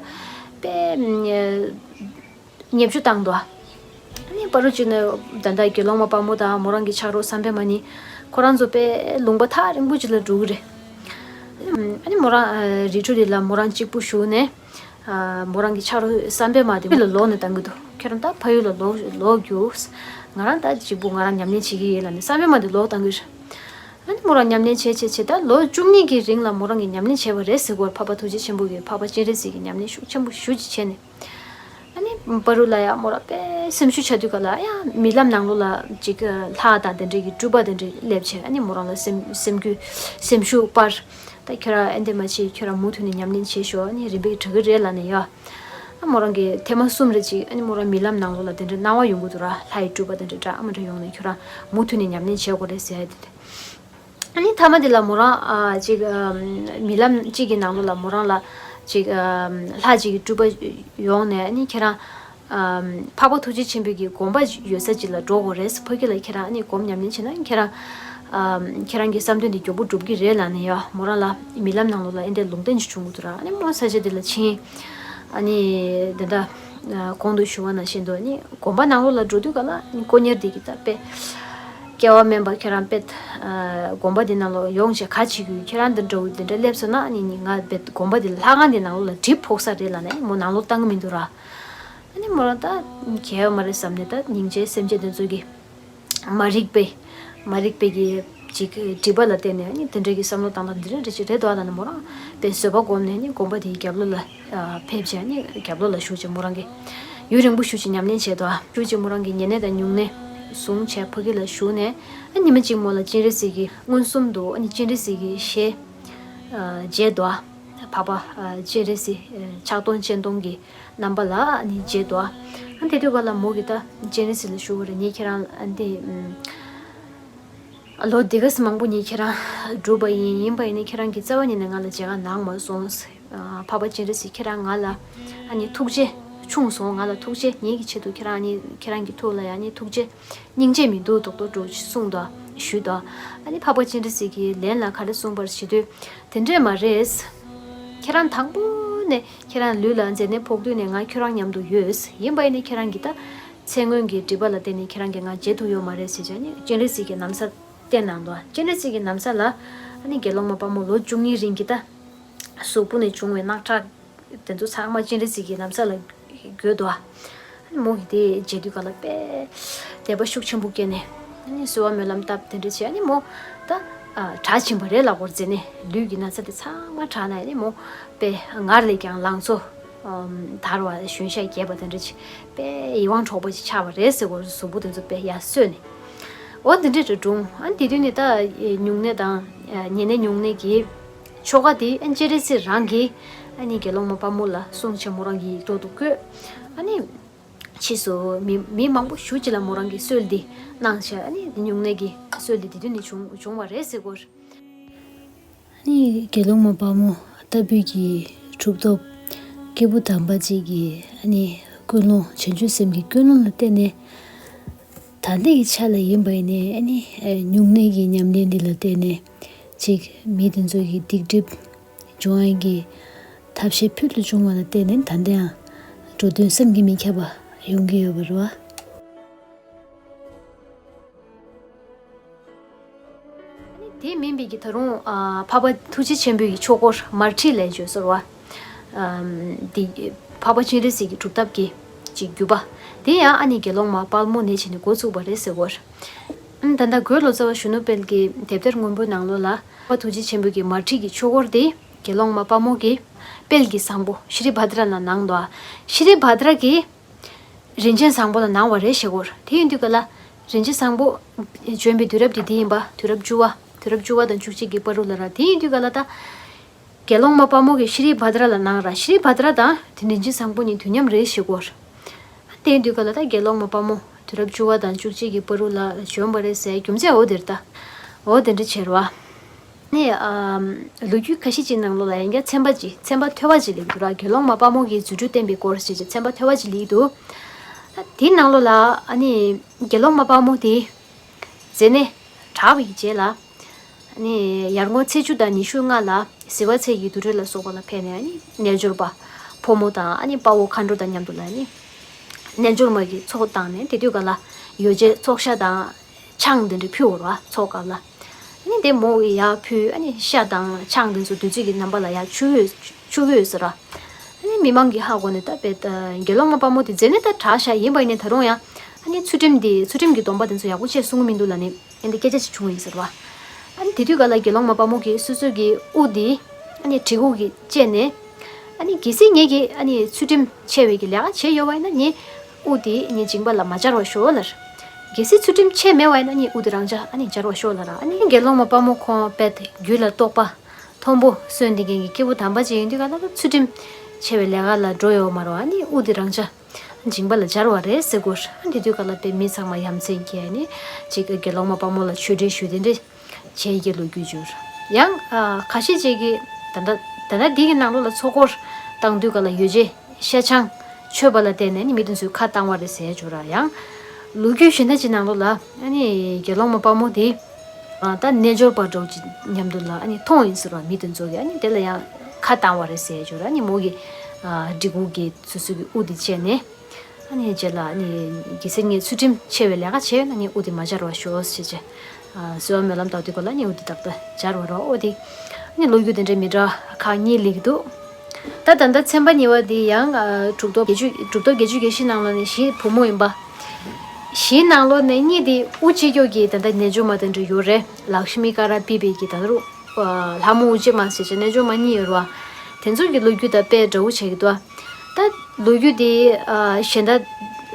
དཔེ་བརྙས་བཅོས་བཏང་འདུག་ཨ་ནི་བར་དུ་གཅིག་ནས་ད་ལྟ་དགེ་སློང་མ་དཔལ་མོ་དང་མོ་རང་གི་ཕྱག་རོགས་བསམ་འཕེལ་མ་གཉིས་ཁོ་རང་ཚོ་དཔེ་ལུང་པ་ཐག་རིང་པོ་ཅིག་ལ་འགྲོ་གི་རེད། ཨ་ནི་མོ་རང་རི་ཁྲོད་དེ་ལ་མོ་རང་གཅིག་པུ་བཞུགས་ནས་མོ་རང་གི་ཕྱག་རོགས་བསམ་འཕེལ་མ་དེ་ལ་ལོག་ནས་བཏང་གི་འདུག་ཁྱེད་རང་ད་ཕ་ཡུལ་ལ་ལོག་ལོག་རྒྱུགས། ང་རང་ད་གཅིག་པུ་ང་རང་ཉམས་ལེན་བྱེད་ཀྱི་ཡིན་ལབ་ནས་བསམ་འཕེལ་མ་དེ་ལོག་བཏང་གི་རེད། ཨ་ནི་མོ་རང་ཉམས་ལེན་བྱས་བྱས་བྱས་ད་ལོ་བཅུ་གཉིས་ཀྱི་རིང་ལ་མོ་རང་གིས་ཉམས་ལེན་བྱས་པ་རེད་ཟེར་གོ། འཕགས་པ་ཐུགས་རྗེ་ཆེན་པོ་གིས་འཕགས་པ་སྤྱན་རས་གཟིགས་ཀྱི་ཉམས་ལེན་ཤུགས་ཆེན་པོ་ཞེ་ཅིག་བྱས་ནས། ཨ་ནི་བར་དུ་ལ་ཡང་མོ་རང་དཔེ་སེམས་ཤུགས་ཆག་དུས་ག་ལ་ཡང་རྨི་ལམ་ནང་ལོགས་ལ་ཅིག་ལྷ་དང་དེ་འདྲས་ཀྱི་སྤྲུལ་པ་དེ་འདྲས་སླེབས་བྱས། ཨ་ནི་མོ་རང་ལ་སེམས་སེམས་རྒྱུད་སེམས་ཤུགས་སྤར། ད་ཁྱོད་རང་ཨེ་འདྲས་མ་བྱེད། ཁྱོད་རང་མུ་མཐུད་ནས་ཉམས་ལེན་བྱེད་ཤོག་ཨ་ནི་རིམ་པས་དྲག་གི་རེད་ལབ་ནས་ཡ། ཨ་མོ་རང་གིས་ཐེངས་མ་གསུམ་རེ་ཅིག་ཨ་ནི་མོ་རང་རྨི་ལམ་ནང་ལོགས་ལ་དེ་འདྲས་སྣང་བ་ཡོང་གི་འདུག་ར། ལྷ་ཡི་སྤྲུལ་པ་དེ་འདྲས་འདྲ་ཨ་མ་འདྲ་ཡོང་ནས་ཁྱོད་རང་མུ་མཐུད་ནས་ཉམས་ལེན་བྱེད་དགོས་རེད་ཟེར་ཡ་དེ་འདྲས། ཨ་ནི་མཐའ་མ་དེ་ལ་མོ་རང་ཨ་ཅིག་ཨ་རྨི་ལམ་གཅིག་གི་ནང་ལོགས་ལ་མོ་རང་ལ་ཅིག་ཨ་ལྷ་གཅིག་གི་སྤྲུལ་པ་ཡོང་ནས་ཨ་ནི་ཁྱེད་རང་ཨ་འཕགས་པ་ཐུགས་རྗེ་ཆེན་པོའི་གི་དགོན་པ་ཡོད་ས་ཅིག་ལ་འགྲོ་དགོས་རེད། ཕ་གི་ལ་ཁྱེད་རང་ཨ་ནི་སྒོམ་ཉམས་ལེན་བྱས་ན་ཁྱེད་རང་ཨ་ཁྱེད་རང་གི་བསམ་དོན་དེ་མགྱོགས་པོ་འགྲུབ་ཀྱི་རེད་ལབ་ནས་ཡ། མོ་རང་ལ་རྨི་ལམ་ནང་ལོགས་ལ་ཨེ་འདྲས་ལུང་བསྟན་ཅིག་བྱུང་གི་འདུག་ར། ཨ་ནི་མོ་ས་ཆ་དེ་ལ་ཕྱིན། ཨ་ནི་དེ་འདྲ་གོང་དུ་ཞུ་བ་ནང་བཞིན་དུ་ཨ་ནི་དགོན་པ་ནང་ལོགས་ལ་འགྲོ་དུས་ག་ལ་ཨ་ནི་དཀོན་གཉེར་དེ་གི་ད་དཔེ། སྐལ་བ་དམན་པ་ཁྱེད་རང་དཔེ་ཨ་དགོན་པ་འདི་ནང་ལོགས་ཡོང་བྱས་ག་བྱེད་དགོས། ཁྱེད་རང་འདི་འདྲ་བོ་འདི་འདྲ་སླེབས་སོང་ན་ཨ་ནི་ནི་ང་དཔེ་དགོན་པ་འདི་ལྷ་ཁང་འདི་ནང་ལོགས་ལ་གྲིབ་ཕོག་ས་རེད་ལབ་ནས་མོ་ནང་ལོགས་བཏང་གི་མི་འདུག་ར། ཨ་ནི་མོ་རང་ད་གལ་ཡོད་མ་རེད་བསམ་ནས། ད་སྙིང་རྗེ་སེམས་ཅན་དེ་ཚོ་གི་མ་རིག་པའི་མ་རིག་པའི་གི་ཅིག་སྒྲིབ་པ་ལ་བརྟེན་ནས་ཨ་ནི་དེ་འདྲ་གི་བསམ་བློ་བཏང་སྟངས་འདི་འདྲ་འདྲ་ཅིག་རེད་འདུག་ལབ་ནས། མོ་རང་དཔེ་བཟོད་པ་སྒོམ་ནས་ནི་དགོན་པ་དེའི་རྒྱབ་ལོགས་ལ་ཕེབས་བྱས་ནི་རྒྱབ་ལོགས་ལ་བཞུགས་བྱས་མོ་རང་གི་ཡུན་རིང་པོ་བཞུགས་བྱས་ཉམས་ལེན་བྱས་འདུག། བཞུགས་བྱས་མོ་རང་གི་ཉེ་གནས་དང་ཉུང་གནས་བཟུང་བྱས་ཕ་གི་ལ་བཞུགས་ནས། ཨ་ཉི་མ་གཅིག་མོ་ལ་སྤྱན་རས་གཟིགས་ཀྱི་མངོན་སུམ་དུ་ཨ་ནི་སྤྱན་རས་གཟིགས་ཀྱི་ཞལ་མཇལ་འདུག། འཕགས་པ་སྤྱན་རས་གཟིགས་ཕྱག་སྟོང་སྤྱན་སྟོང་གི་རྣམ་པ་ལ་ཨ་ནི་མཇལ་འདུག། ཨ་དེ་དུས་ག་ལ་མོ་གིས་ད་སྤྱན་རས་གཟིགས་ལ་ཞུ་བ་རེད། ངས་ཁྱེད་རང་ཨ་འདི་ཨམ་ལོ་འདི་ག་ཙམ་མང་པོ་ངས་ཁྱེད་རང་སྒྲུབ་པ་ཡིན། ཡིན་པ་ཡིན་ན་ཁྱེད་རང་གིས་རྩ་བ་ཉིད་ནས་ང་ལ་མཇལ་ཁ་གནང་མ་སོང་། ཨ་འཕགས་པ་སྤྱན་རས་གཟིགས་ཁྱེད་རང་ང་ལ་ཨ་ནི་ཐུགས་རྗེ་ཆུང་སོང་། ང་ལ་ཐུགས་རྗེ། ངེད་ཀྱི་ཆེད་དུ་ཁྱེད་རང་ཨ་ནི་ཁྱེད་རང་གི་ཐུགས་ལ་ཡང་ཨ་ནི་ཐུགས་རྗེ་སྙིང་རྗེ་མི་འདུག་མདོག་མདོག་འདྲ་ཅིག་གསུངས་འདུག་ཞུས་འདུག། ཨ་ནི་འཕགས་པ་སྤྱན་རས་གཟིགས་ཀྱིས་ལན་ལ་ག་རེ་གསུངས་པ་རེད་ཞུ་དུས། དེ་འདྲས་མ་རེད། ཁྱེད་རང་དང་པོ་ནས་ཁྱེད་རང་ལུས་ལ་མཛེ་ནད་ཕོག་དུས་ནས་ང་ཁྱོད་རང་མཉམ་དུ་ཡོད། ཡིན་པ་ཡིན་ནའི་ཁྱེད་རང་གི་ད་ཚེ་སྔོན་གྱི་སྒྲིབ་པ་ལ་བརྟེན་ནས་ཁྱེད་རང་གིས་ང་མཇལ་ཐུབ་ཡོད་མ་རེད་ཟེར་བྱས་ནས་སྤྱན་རས་གཟིགས་ཀྱི་ན་བཟའ་བསྟན་གནང་འདུག། སྤྱན་རས་གཟིགས་ཀྱི་ན་བཟའ་ལ་ཨ་ནི་དགེ་སློང་མ་དཔའ་མོ་ལོ་བཅུ་གཉིས་རིང་གི་ད་གཟུགས་པོ་ནས་བྱུང་བའི་རྣག་ཁྲག་དེ་ཚོ་ཚང་མ་སྤྱན་རས་གཟིགས་ཀྱི་ན་བཟའ་ལ་འགོས་འདུག། ཨ་ནི་མོ་གིས་དེ་མཇལ་དུས་ག་ལ་དཔེ་དད་པ་ཤུགས་ཆེན་པོ་སྐྱེས་ནས། ཨ་ནི་གསོལ་བ་སྨོན་ལམ་བཏབ་དེ་འདྲ་བྱས། ཨ་ནི་མོ་ད་ཨ་དྲག་ཕྱིན་པ་རེད་ལབ་དགོས་རེད་ཟེར་ནས། ལུས་ཀྱི་ན་ཚ་དེ་ཚང་མ་དྲག་ནས། ཨ་ནི་མོ་དཔེ་སྔར་ལས་ཀྱང་ལང་ཚོ་ཨམ་དར་བ། གཞོན་ཤ་རྒྱས་པ་དེ་འདྲ་བྱས། དཔེ་ཡིད་དབང་འཕྲོག་པ་ཅིག་ཆགས་པ་རེད་ཟེར་དགོས་རེད། གཟུགས་པོ་དེ་ཚོ་དཔེ་ཡར་གསོས་ནས། འོ་འདི་འདྲ་རེད་འགྲོ། ཨ་ནི་དེ་དུས་ནས་ད་ཉུང་གནས་དང་ཉེ་གནས་ཉུང་གནས་ཀྱི་ཆོ་ག་དེ་ཨ་སྤྱན་རས་གཟིགས་རང་གིས་ཨ་ནི་དགེ་སློང་མ་དཔའ་མོ་ལ་གསུངས་བྱས་མོ་རང་གིས་ཡིག་ཐོག་ཏུ་བཀོད། ཨ་ནི་ཕྱིས་སུ་མི་མི་མང་པོ་ཞེ་ཅིག་ལ་མོ་རང་གིས་སྲོལ་འདི་གནང་བྱས། ཨ་ནི་ཉུང་གནས་ཀྱི་སྲོལ་འདི་དེ་དུས་ནས་བྱུང་བྱུང་བ་རེད་ཟེར་དགོས། ཨ་ནི་དགེ་སློང་མ་དཔའ་མོ་ལྟ་བུའི་གི་གྲུབ་ཐོབ་སྐྱེས་བུ་དམ་པ་ཅིག་གི་ཨ་ནི་ཀུན་སློང་། བྱང་ཆུབ་སེམས་ཀྱི་ཀུན་སློང་ལ་བརྟེན་ནས། ད་ལྟའི་ཆ་ལ་ཡིན་པ་ཡིན་ནའི་ཨ་ནི་ཉུང་གནས་ཀྱི་ཉམས་ལེན་འདི་ལ་བརྟེན་ནས་ཅིག་མི་དེ་ཚོ་གི་སྡིག་སྒྲིབ་སྦྱོང་ཡག་གི་ཐབས་ཤེས་ཕུལ་དུ་བྱུང་བ་ལ་བརྟེན་ནས་ད་ལྟའང་འགྲོ་དོན་བསམ་གྱིས་མི་ཁྱབ་པ་ཡོང་གི་ཡོད་པ་རེད་བ། དེ་མིན་པའི་གི་ད་རུང་ཨ་འཕགས་པ་ཐུགས་རྗེ་ཆེན་པོའི་གི་ཆོས་སྐོར་མར་ཁྲིད་ལས་བརྗོད་ཟེར་བ། ཨམ་འདི་འཕགས་པ་སྤྱན་རས་གཟིགས་ཀྱི་སྒྲུབ་ཐབས་ཀྱི་ཅིག་བརྒྱུད་པ། དེ་ཡང་ཨ་ནི་དགེ་སློང་མ་དཔའ་མོ་ནས་བྱས་ནས་འགོ་ཚུགས་པ་རེད་ཟེར་བ། ཨམ་ད་ལྟ་རྒོད་ལོ་ཙཱ་བ་གཞོན་ནུ་དཔལ་གྱི་དེབ་ཐེར་སྔོན་པོའི་ནང་ལོགས་ལ་འཕགས་པ་ཐུགས་རྗེ་ཆེན་པོའི་གི་མར་ཁྲིད་ཀྱི་ཆོས་སྐོར་དེ་དགེ་སློང་མ་དཔའ་མོ་གི་དཔལ་གྱི་བཟང་པོ་ཤྲི་བྷ་དྲ་ལ་གནང་འདུག། ཤྲི་བྷ་དྲ་གི་རིན་ཆེན་བཟང་པོ་ལ་གནང་བ་རེད་ཞེས་གོ། དེ་ཡིན་དུས་ག་ལ་རིན་ཆེན་བཟང་པོ་བྱོན་པའི་དུས་རབས་དེ་དེ་ཡིན་པ། དུས་རབས་བཅུ་བ། དུས་རབས་བཅུ་བ་དང་བཅུ་གཅིག་གི་བར་དུ་ལ་ར། དེ་ཡིན་དུས་ག་ལ་ད་དགེ་སློང་མ་དཔའ་མོ་གིས་ཤྲི་བྷ་དྲ་ལ་གནང་ར། ཤྲི་བྷ་དྲ་དང་དེ་རིན་ཆེན་བཟང་པོ་གཉིས་དུས་མཉམ་རེད་ཞེས་གོ། དེ་ཡིན་དུས་ག་ལ་ད་དགེ་སློང་མ་དཔའ་མོ་དུས་རབས་བཅུ་བ་དང་བཅུ་གཅིག་གི་བར་དུ་ལ་བྱོན་པ་རེད་ཟེར་རྒྱུ་མཚན་འོ་དེ་རེད་ད། འོ་དེ་འདྲ་བྱས་ར་བ། ནས་ཨམ་ལོ་རྒྱུས་ཁ་ཤས་ཅིག་ནང་ལོགས་ལ་ཡང་བསྐྱར་ཚན་པ་ཅིག་ཚན་པ་ཐོལ་པ་ཅིག་སླེབས་འདུག་ར། དགེ་སློང་མ་དཔའ་མོ་གིས་རྫུ་འཕྲུལ་བསྟན་པའི་སྐོར་ཞེས་བྱས་ཚན་པ་ཐོལ་པ་ཅིག་སླེབས་འདུག། ད་དེའི་ནང་ལོགས་ལ་ཨ་ནི་དགེ་སློང་མ་དཔའ་མོ་དེ་མཛེ་ནད་དྲག་པའི་རྗེས་ལ་ཨ་ནི་ཡར་ངོ་ཚེས་བཅུ་དང་ཉི་ཤུ་ལྔ་ལ་ཟི་བ་ཚལ་གྱི་དུར་ཁྲོད་ལ་སོགས་པ་ལ་ཕེབས་ནས། ཨ་ནི་རྣལ་འབྱོར་པ་ཕོ་མོ་དང་ཨ་ནི་དཔའ་བོ་མཁའ་འགྲོ་དང་མཉམ་དུ་ལ་ཨ་ནི་རྣལ་འབྱོར་མ་གི་ཚོགས་བཏང་ནས། དེ་དུས་ག་ལ་ཡོ་བྱད་ཚོགས་ཤ་དང་ཆང་དེ་འདྲ་ཕུལ་བ་རེད་བ། ཚོགས་སྐབས་ལ། ཨ་ནི་དེ་མོ་ཡར་ཕུལ། ཨ་ནི་ཤ་དང་ཆང་དེ་ཚོ་བདུད་རྩི་གི་རྣམ་པ་ལ་ཡར་ཆུ་འོད་ཆུ་འོད་ཟེར་ར། ཨ་ནི་མི་མང་གིས་ཧ་གོ་ནས་ད་དཔེ་ད་དགེ་སློང་མ་དཔའ་མོ་དེ་མཛེ་ནད་ད་དྲག་ཤག། ཡིན་པ་ཡིན་ནའི་ད་རུང་ཡང་ཨ་ནི་ཚུལ་ཁྲིམས་དེ་ཚུལ་ཁྲིམས་ཀྱི་སྡོམ་པ་དེ་ཚོ་ཡག་པོ་བྱས་སྲུང་གི་མི་འདུག་ལབ་ནས་ཨ་ནི་སྐད་ཆ་ཞིག་བྱུང་བ་ཡིན་ཟེར་བ། ཨ་ནི་དེ་དུས་ག་ལ་དགེ་སློང་མ་དཔའ་མོ་གིས་སོ་སོ་གི་དབུ་དེ་ཨ་ནི་གྲི་གུག་གིས་བཅད་ནས། ཨ་ནི་གལ་སྲིད་ངེད་ཀྱིས་ཨ་ནི་ཚུལ་ཁྲིམས་ཆེ་བའི་གི་ལས་ཀ་བྱས་ཡོད་པ་ཡིན་ན་ངའི་དབུ་དེ་ངའི་མཇིང་པ་ལ་མ་སྦྱར་བར་ཤོག་ལབ། གལ་སྲིད་ཚུལ་ཁྲིམས་ཆེ་མེད་པ་ཡིན་ན་ངའི་དབུ་དེ་རང་འཇགས་ཨ་ནི་སྦྱར་བར་ཤོག་ལབ་ར། ཨ་ནི་དགེ་སློང་མ་དཔའ་མོ་ཁོང་དཔེ་རྒྱུད་ལ་གཏོགས་པ་མཐོན་པོ་གསོན་དེ་མཁན་གྱི་སྐྱེས་བུ་དམ་པ་ཅིག་ཡིན་དུས་ག་ལ་ཚུལ་ཁྲིམས་ཆེ་བའི་ལས་ཀ་ལ་འགྲོ་ཡོད་མ་རེད་བ། ཨ་ནི་དབུ་དེ་རང་འཇགས་མཇིང་པ་ལ་སྦྱར་བ་རེད་ཟེར་གོ། ཨ་ནི་དེ་དུས་ག་ལ་དཔེ་མི་ཚང་མ་ཡ་མཚན་སྐྱེས། ཨ་ནི་ཅིག་དགེ་སློང་མ་དཔའ་མོ་ལ་ཆོས་འབྲེལ་ཞུས་དེ་འདྲ་བྱས་ཀྱི་ལོ་རྒྱུས་བརྗོད། ཡང་ཨ་ཁ་ཤས་ཅིག་གིས་ད་ལྟ་ད་ལྟ་འདི་གི་ནང་ལོགས་ལ་ཚོགས་འཁོར་བཏང་དུས་ག་ལ་ཡོ་བྱད་ཤ་ཆང་མཆོད་པ་ལ་བརྟེན་ནས་ནི་མི་དེ་ཚོས་ཁ་བཏང་བ་རེད་ཟེར་བརྗོད་ར། ཡང་ལོ་རྒྱུས་གཞན་དག་ཅིག་ནང་ལོགས་ལ་ཨ་ནི་དགེ་སློང་མ་དཔའ་མོ་དེ་ཨ་ད་རྣལ་འབྱོར་པ་འདྲ་བོ་ཅིག་མཉམ་དུ་ལ་ཨ་ནི་མཐོང་ཡིན་ཟེར་བ། མི་དེ་ཚོ་གིས་ཨ་ནི་དེ་ལ་ཡང་ཁ་བཏང་བ་རེད་ཟེར་བརྗོད་ར། ཨ་ནི་མོ་གིས་ཨ་གྲི་གུག་གིས་སོ་སོ་གི་དབུ་དེ་བཅད་ནས། ཨ་ནི་རྗེས་ལ་ཨ་ནི་གལ་སྲིད་ངས་ཚུལ་ཁྲིམས་ཆེ་བའི་ལས་ཀ་བྱས་ཡོད་ན་ཨ་ནི་དབུ་དེ་མ་སྦྱར་བར་ཤོག་ཟེར་བྱས། ཨ་གསོལ་བ་སྨོན་ལམ་བཏབ་དུས་སྐབས་ལ་ཨ་ནི་དབུ་དེ་ཏག་ཏག་སྦྱར་བར་རོ། ཨོ་དེ་ཨ་ནི་ལོ་རྒྱུས་དེ་འདྲའི་མི་འདྲ་ཁག་གཉིས་སླེབས་ཀྱི་འདུག་ད་ད་ལྟ་ཚན་པ་གཉིས་པ་དེ་ཡང་ཨ་གྲུབ་ཐོབ་བརྒྱད་ཅུ་གྲུབ་ཐོབ་བརྒྱད་ཅུ་གྱ་བཞི་ནང་ལོགས་ནས་བཞི་བུ་མོ་ཡིན་པ། བཞིའི་ནང་ལོགས་ནས་གཉིས་དེ་དབུ་གཅིག་སྐྱོགས་ཀྱི་ད་ལྟ་རྣལ་འབྱོར་མ་དེ་འདྲ་ཡོད་རེད། ལག་ཤི་མི་ཀ་ར་པི་པི་གི་ད་རུ་ལྷ་མོ་དབུ་གཅིག་མ་ཟེར་བྱས་རྣལ་འབྱོར་མ་གཉིས་ཡོད་རེད་བ། དེ་ཚོ་གི་ལོ་རྒྱུས་ད་དཔེ་འདྲ་བོ་ཆགས་ཀྱི་འདུག་ད་ལོ་རྒྱུས་དེ་གཞན་དག་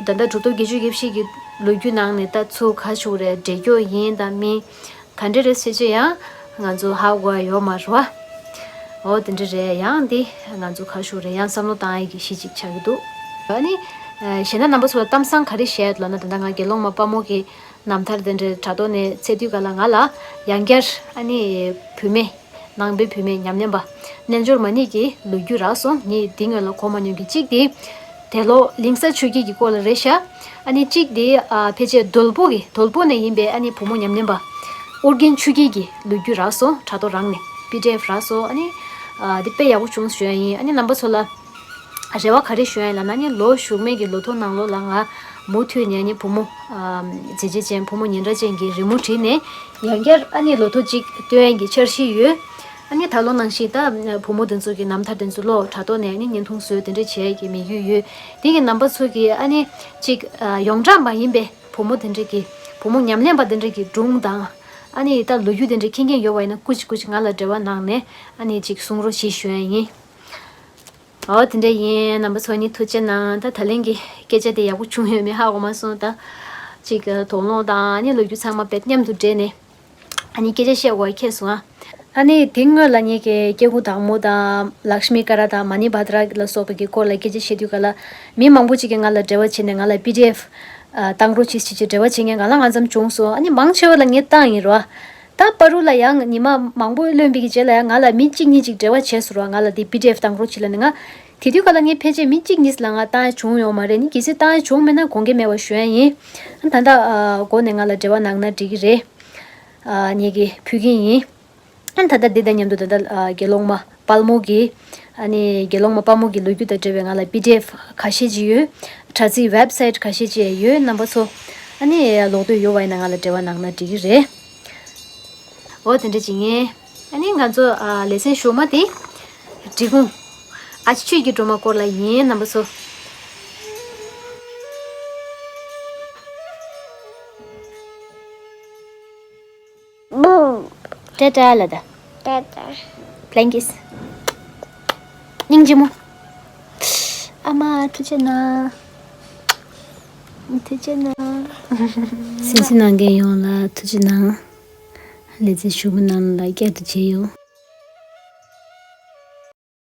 ད་ལྟ་གྲུབ་ཐོབ་བརྒྱད་ཅུ་གྱ་བཞི་གི་ལོ་རྒྱུས་ནང་ནས་ད་ཚུར་ག་ཞུ་རེད། འགྲེལ་སྐྱོར་ཡིན་དང་མིན། ག་འདྲ་རེད་ཟེར་ཅི་ཡང་ང་ཚོ་ཧ་གོ་ཡ་ཡོད་མ་རེད་བ། འོ་དེ་འདྲ་རེད། ཡང་འདི་ང་ཚོ་ག་ཞུ་རེད། ཡང་བསམ་བློ་བཏང་ཡ་གི་གཞི་གཅིག་ཆགས་ཀྱི་འདུག་ཨ་ནི་གཞན་དག་རྣམ་པ་ཚོ་ལ་གཏམ་བཟང་ག་རེ་བཤད་ཡ་འདུག་ལབ་ན། ད་ལྟ་ང་དགེ་སློང་མ་དཔའ་མོ་གི་རྣམ་ཐར་དེ་འདྲ་དྲ་ཐོག་ནས་འཚོལ་དུས་ག་ལ་ང་ལ་ཡང་བསྐྱར་ཨ་ནི་བུད་མེད་ནང་པའི་བུད་མེད་ཉམས་ལེན་པ་རྣལ་འབྱོར་མ་གཉིས་ཀྱི་ལོ་རྒྱུས་རག་སོང་། ངས་འདི་སྔོན་ལ་གོ་མ་མྱོང་གི་གཅིག་དེ་དེ་ལོ་གླིང་ས་ཆོས་སྐྱིད་ཀྱི་སྐོར་ལ་རེད་ཤག་ཨ་ནི་གཅིག་དེ་ཨ་ཕལ་ཆེར་དོལ་པོ་གི་དོལ་པོ་ནས་ཡིན་པའི་ཨ་ནི་བུ་མོ་ཉམས་ལེན་པ་ཨོ་རྒྱན་ཆོས་སྐྱིད་ཀྱི་ལོ་རྒྱུས་རག་སོང་། དྲ་ཐོག་རང་ནས་པི་ཌི་ཨེཕ་རག་སོང་། ཨ་ནི་ཨ་དེ་དཔེ་ཡག་པོ་བྱུང་ཞུ་ཡ་ཡིན། ཨ་ནི་རྣམ་པ་ཚོ་ལ་རེ་བ་ག་རེ་ཞུ་ཡ་ཡིན་ལབ་ན། ཨ་ནི་ལོ་གཞུག་མའི་གི་ལོ་ཐོ་ནང་ལོགས་ལ་ང་མུ་མཐུད་ནས་ཨ་ནི་བུ་མོ་ཨ་མཛེས་རྗེས་ཅན་བུ་མོ་སྙན་གྲགས་ཅན་གྱི་རི་མོ་བྲིས་ནས་ཡང་བསྐྱར་ཨ་ནི་ལོ་ཐོ་གཅིག་སྟོན་ཡ་གི་འཆར་གཞི་ཡོད། ཨ་ནི་ད་ལོ་ནང་བཞིན་ད་བུ་མོ་དེ་ཚོ་གི་རྣམ་ཐར་དེ་ཚོ་ཀློག་དྲ་ཐོག་ནས་ཨ་ནི་བརྙན་ཐུང་བཟོས་དེ་འདྲ་བྱེད་ཡ་གི་དམིགས་ཡུལ་ཡོད། དེ་གི་རྣམ་པ་ཚོ་གི་ཨ་ནི་གཅིག་ཨ་ཡོངས་གྲགས་མ་ཡིན་པའི་བུ་མོ་དེ་འདྲ་གི་བུ་མོ་ཉམས་ལེན་པ་དེ་འདྲ་གི་སྒྲུང་དང་ཨ་ནི་ད་ལོ་རྒྱུས་དེ་འདྲ་མཁྱེན་མཁན་ཡོད་པ་ཡིན་ན་སྐུ་མཁྱེན་སྐུ་མཁྱེན་ང་ལ་འབྲེལ་བ་གནང་ནས་ཨ་ནི་གཅིག་གསུང་རོགས་ཞེས་ཞུ་ཡ་ཡིན། འོ་དེ་འདྲ་ཡིན། རྣམ་པ་ཚོ་ནི་ཐུགས་རྗེ་གནང་། ད་ད་ལན་གྱི་སྐད་ཆ་དེ་ཡག་པོ་བྱུང་ཡོད་མེད་ཧ་གོ་མ་སོང་། ད་ཅིག་དོགས་སློང་དང་ནི་ལོ་རྒྱུས་ཚང་མ་དཔེ་མཉམ་དུ་འདྲེས་ནས་ཨ་ནི་སྐད་ཆ་བཤད་དགོས་ཁེལ་སོང་ཨ། ཨ་ནི་དེ་སྔོན་ལ་ངེད་ཀྱི་སྐྱེ་རྒུ་དྭགས་མོ་དང་ལཀྵྨི་ཀ་ར་དང་མ་ཎི་བྷ་དྲ་ལ་སོགས་པ་གི་སྐོར་ལ་སྐད་ཆ་བཤད་དུས་ག་ལ་མི་མང་པོ་ཅིག་གིས་ང་ལ་འབྲེལ་བ་བྱས་ནས་ང་ལ་པི་ཌི་ཨེཕ་བཏང་རོགས་བྱེད་ཅེས་འབྲེལ་བ་བྱེད་མཁན་གང་ལ་གང་འཚམ་བྱུང་སོང་། ཨ་ནི་མང་ཆེ་བ་ལ་ངས་བཏང་ཡིན་རོ། ད་བར་དུ་ལ་ཡང་ཉི་མ་མང་པོ་ལོན་པའི་གི་རྗེས་ལ་ཡང་ང་ལ་མི་གཅིག་གཉིས་ཅིག་འབྲེལ་བ་བྱས་སོང་རོ། ང་ལ་དེ་པི་ཌི་ཨེཕ་བཏང་རོགས་བྱེད་ལབ་ནས། ང་དེ་དུས་ག་ལ་ངས་ཕལ་ཆེར་མི་གཅིག་གཉིས་ལ་ང་བཏང་ཡ་བྱུང་ཡོད་མ་རེད། ནི་གལ་སྲིད་བཏང་ཡ་བྱུང་མེད་ན་དགོངས་འགལ་མེད་པ་ཞུ་ཡ་ཡིན། ཨ་ད་ལྟ་ཨ་འགོ་ནས་ང་ལ་འབྲེལ་བ་གནང་ན་འགྲིག་གི་རེད། ཨ་ངེད་ཀྱིས་ཕུལ་གྱི་ཡིན། ཨ་ད་ལྟ་འདི་དང་མཉམ་དུ་ད་ལྟ་ཨ་དགེ་སློང་མ་དཔལ་མོ་གི་ཨ་ནི་དགེ་སློང་མ་དཔལ་མོ་གི་ལོ་རྒྱུས་དང་འབྲེལ་བའི་ང་ལ་པི་ཌི་ཨེཕ་ཁ་ཤས་ཅིག་ཡོད། དྲ་ཚིགས་ཝེབ་སའིཊ་ཁ་ཤས་ཅིག་ཡོད། རྣམ་པ་ཚོ་ཨ་ནི་ཀློག་འདོད་ཡོད་པ་ཡིན་ན་ང་ལ་འབྲེལ་བ་གནང་ན་འགྲིག་གི་རེད། འོ་དེ་འདྲ་ཅིག་ཡིན། ཨ་ནི་ང་ཚོ་ཨ་ལེ་ཚན་གཞུག་མ་དེ་འབྲི་གུང་ཨ་ཅེ་ཆོས་ཀྱི་སྒྲོལ་མ་སྐོར་ལ་ཡིན། རྣམ་པ་ཚོ། ཊ་ཊ་ལ་ད། ཊ་ཊ། པི་ལན་ཀིས། སྙིང་རྗེ་མོ། ཨ་མ་ཐུགས་རྗེ་གནང་། ཐུགས་རྗེ་གནང་། གསན་གཟིགས་གནང་མཁན་ཡོངས་ལ་ཐུགས་རྗེ་གནང་། ལེ་ཚན་གཞུག་གུ་ནང་ལ་བསྐྱར་དུ་མཇལ་ཡོང་།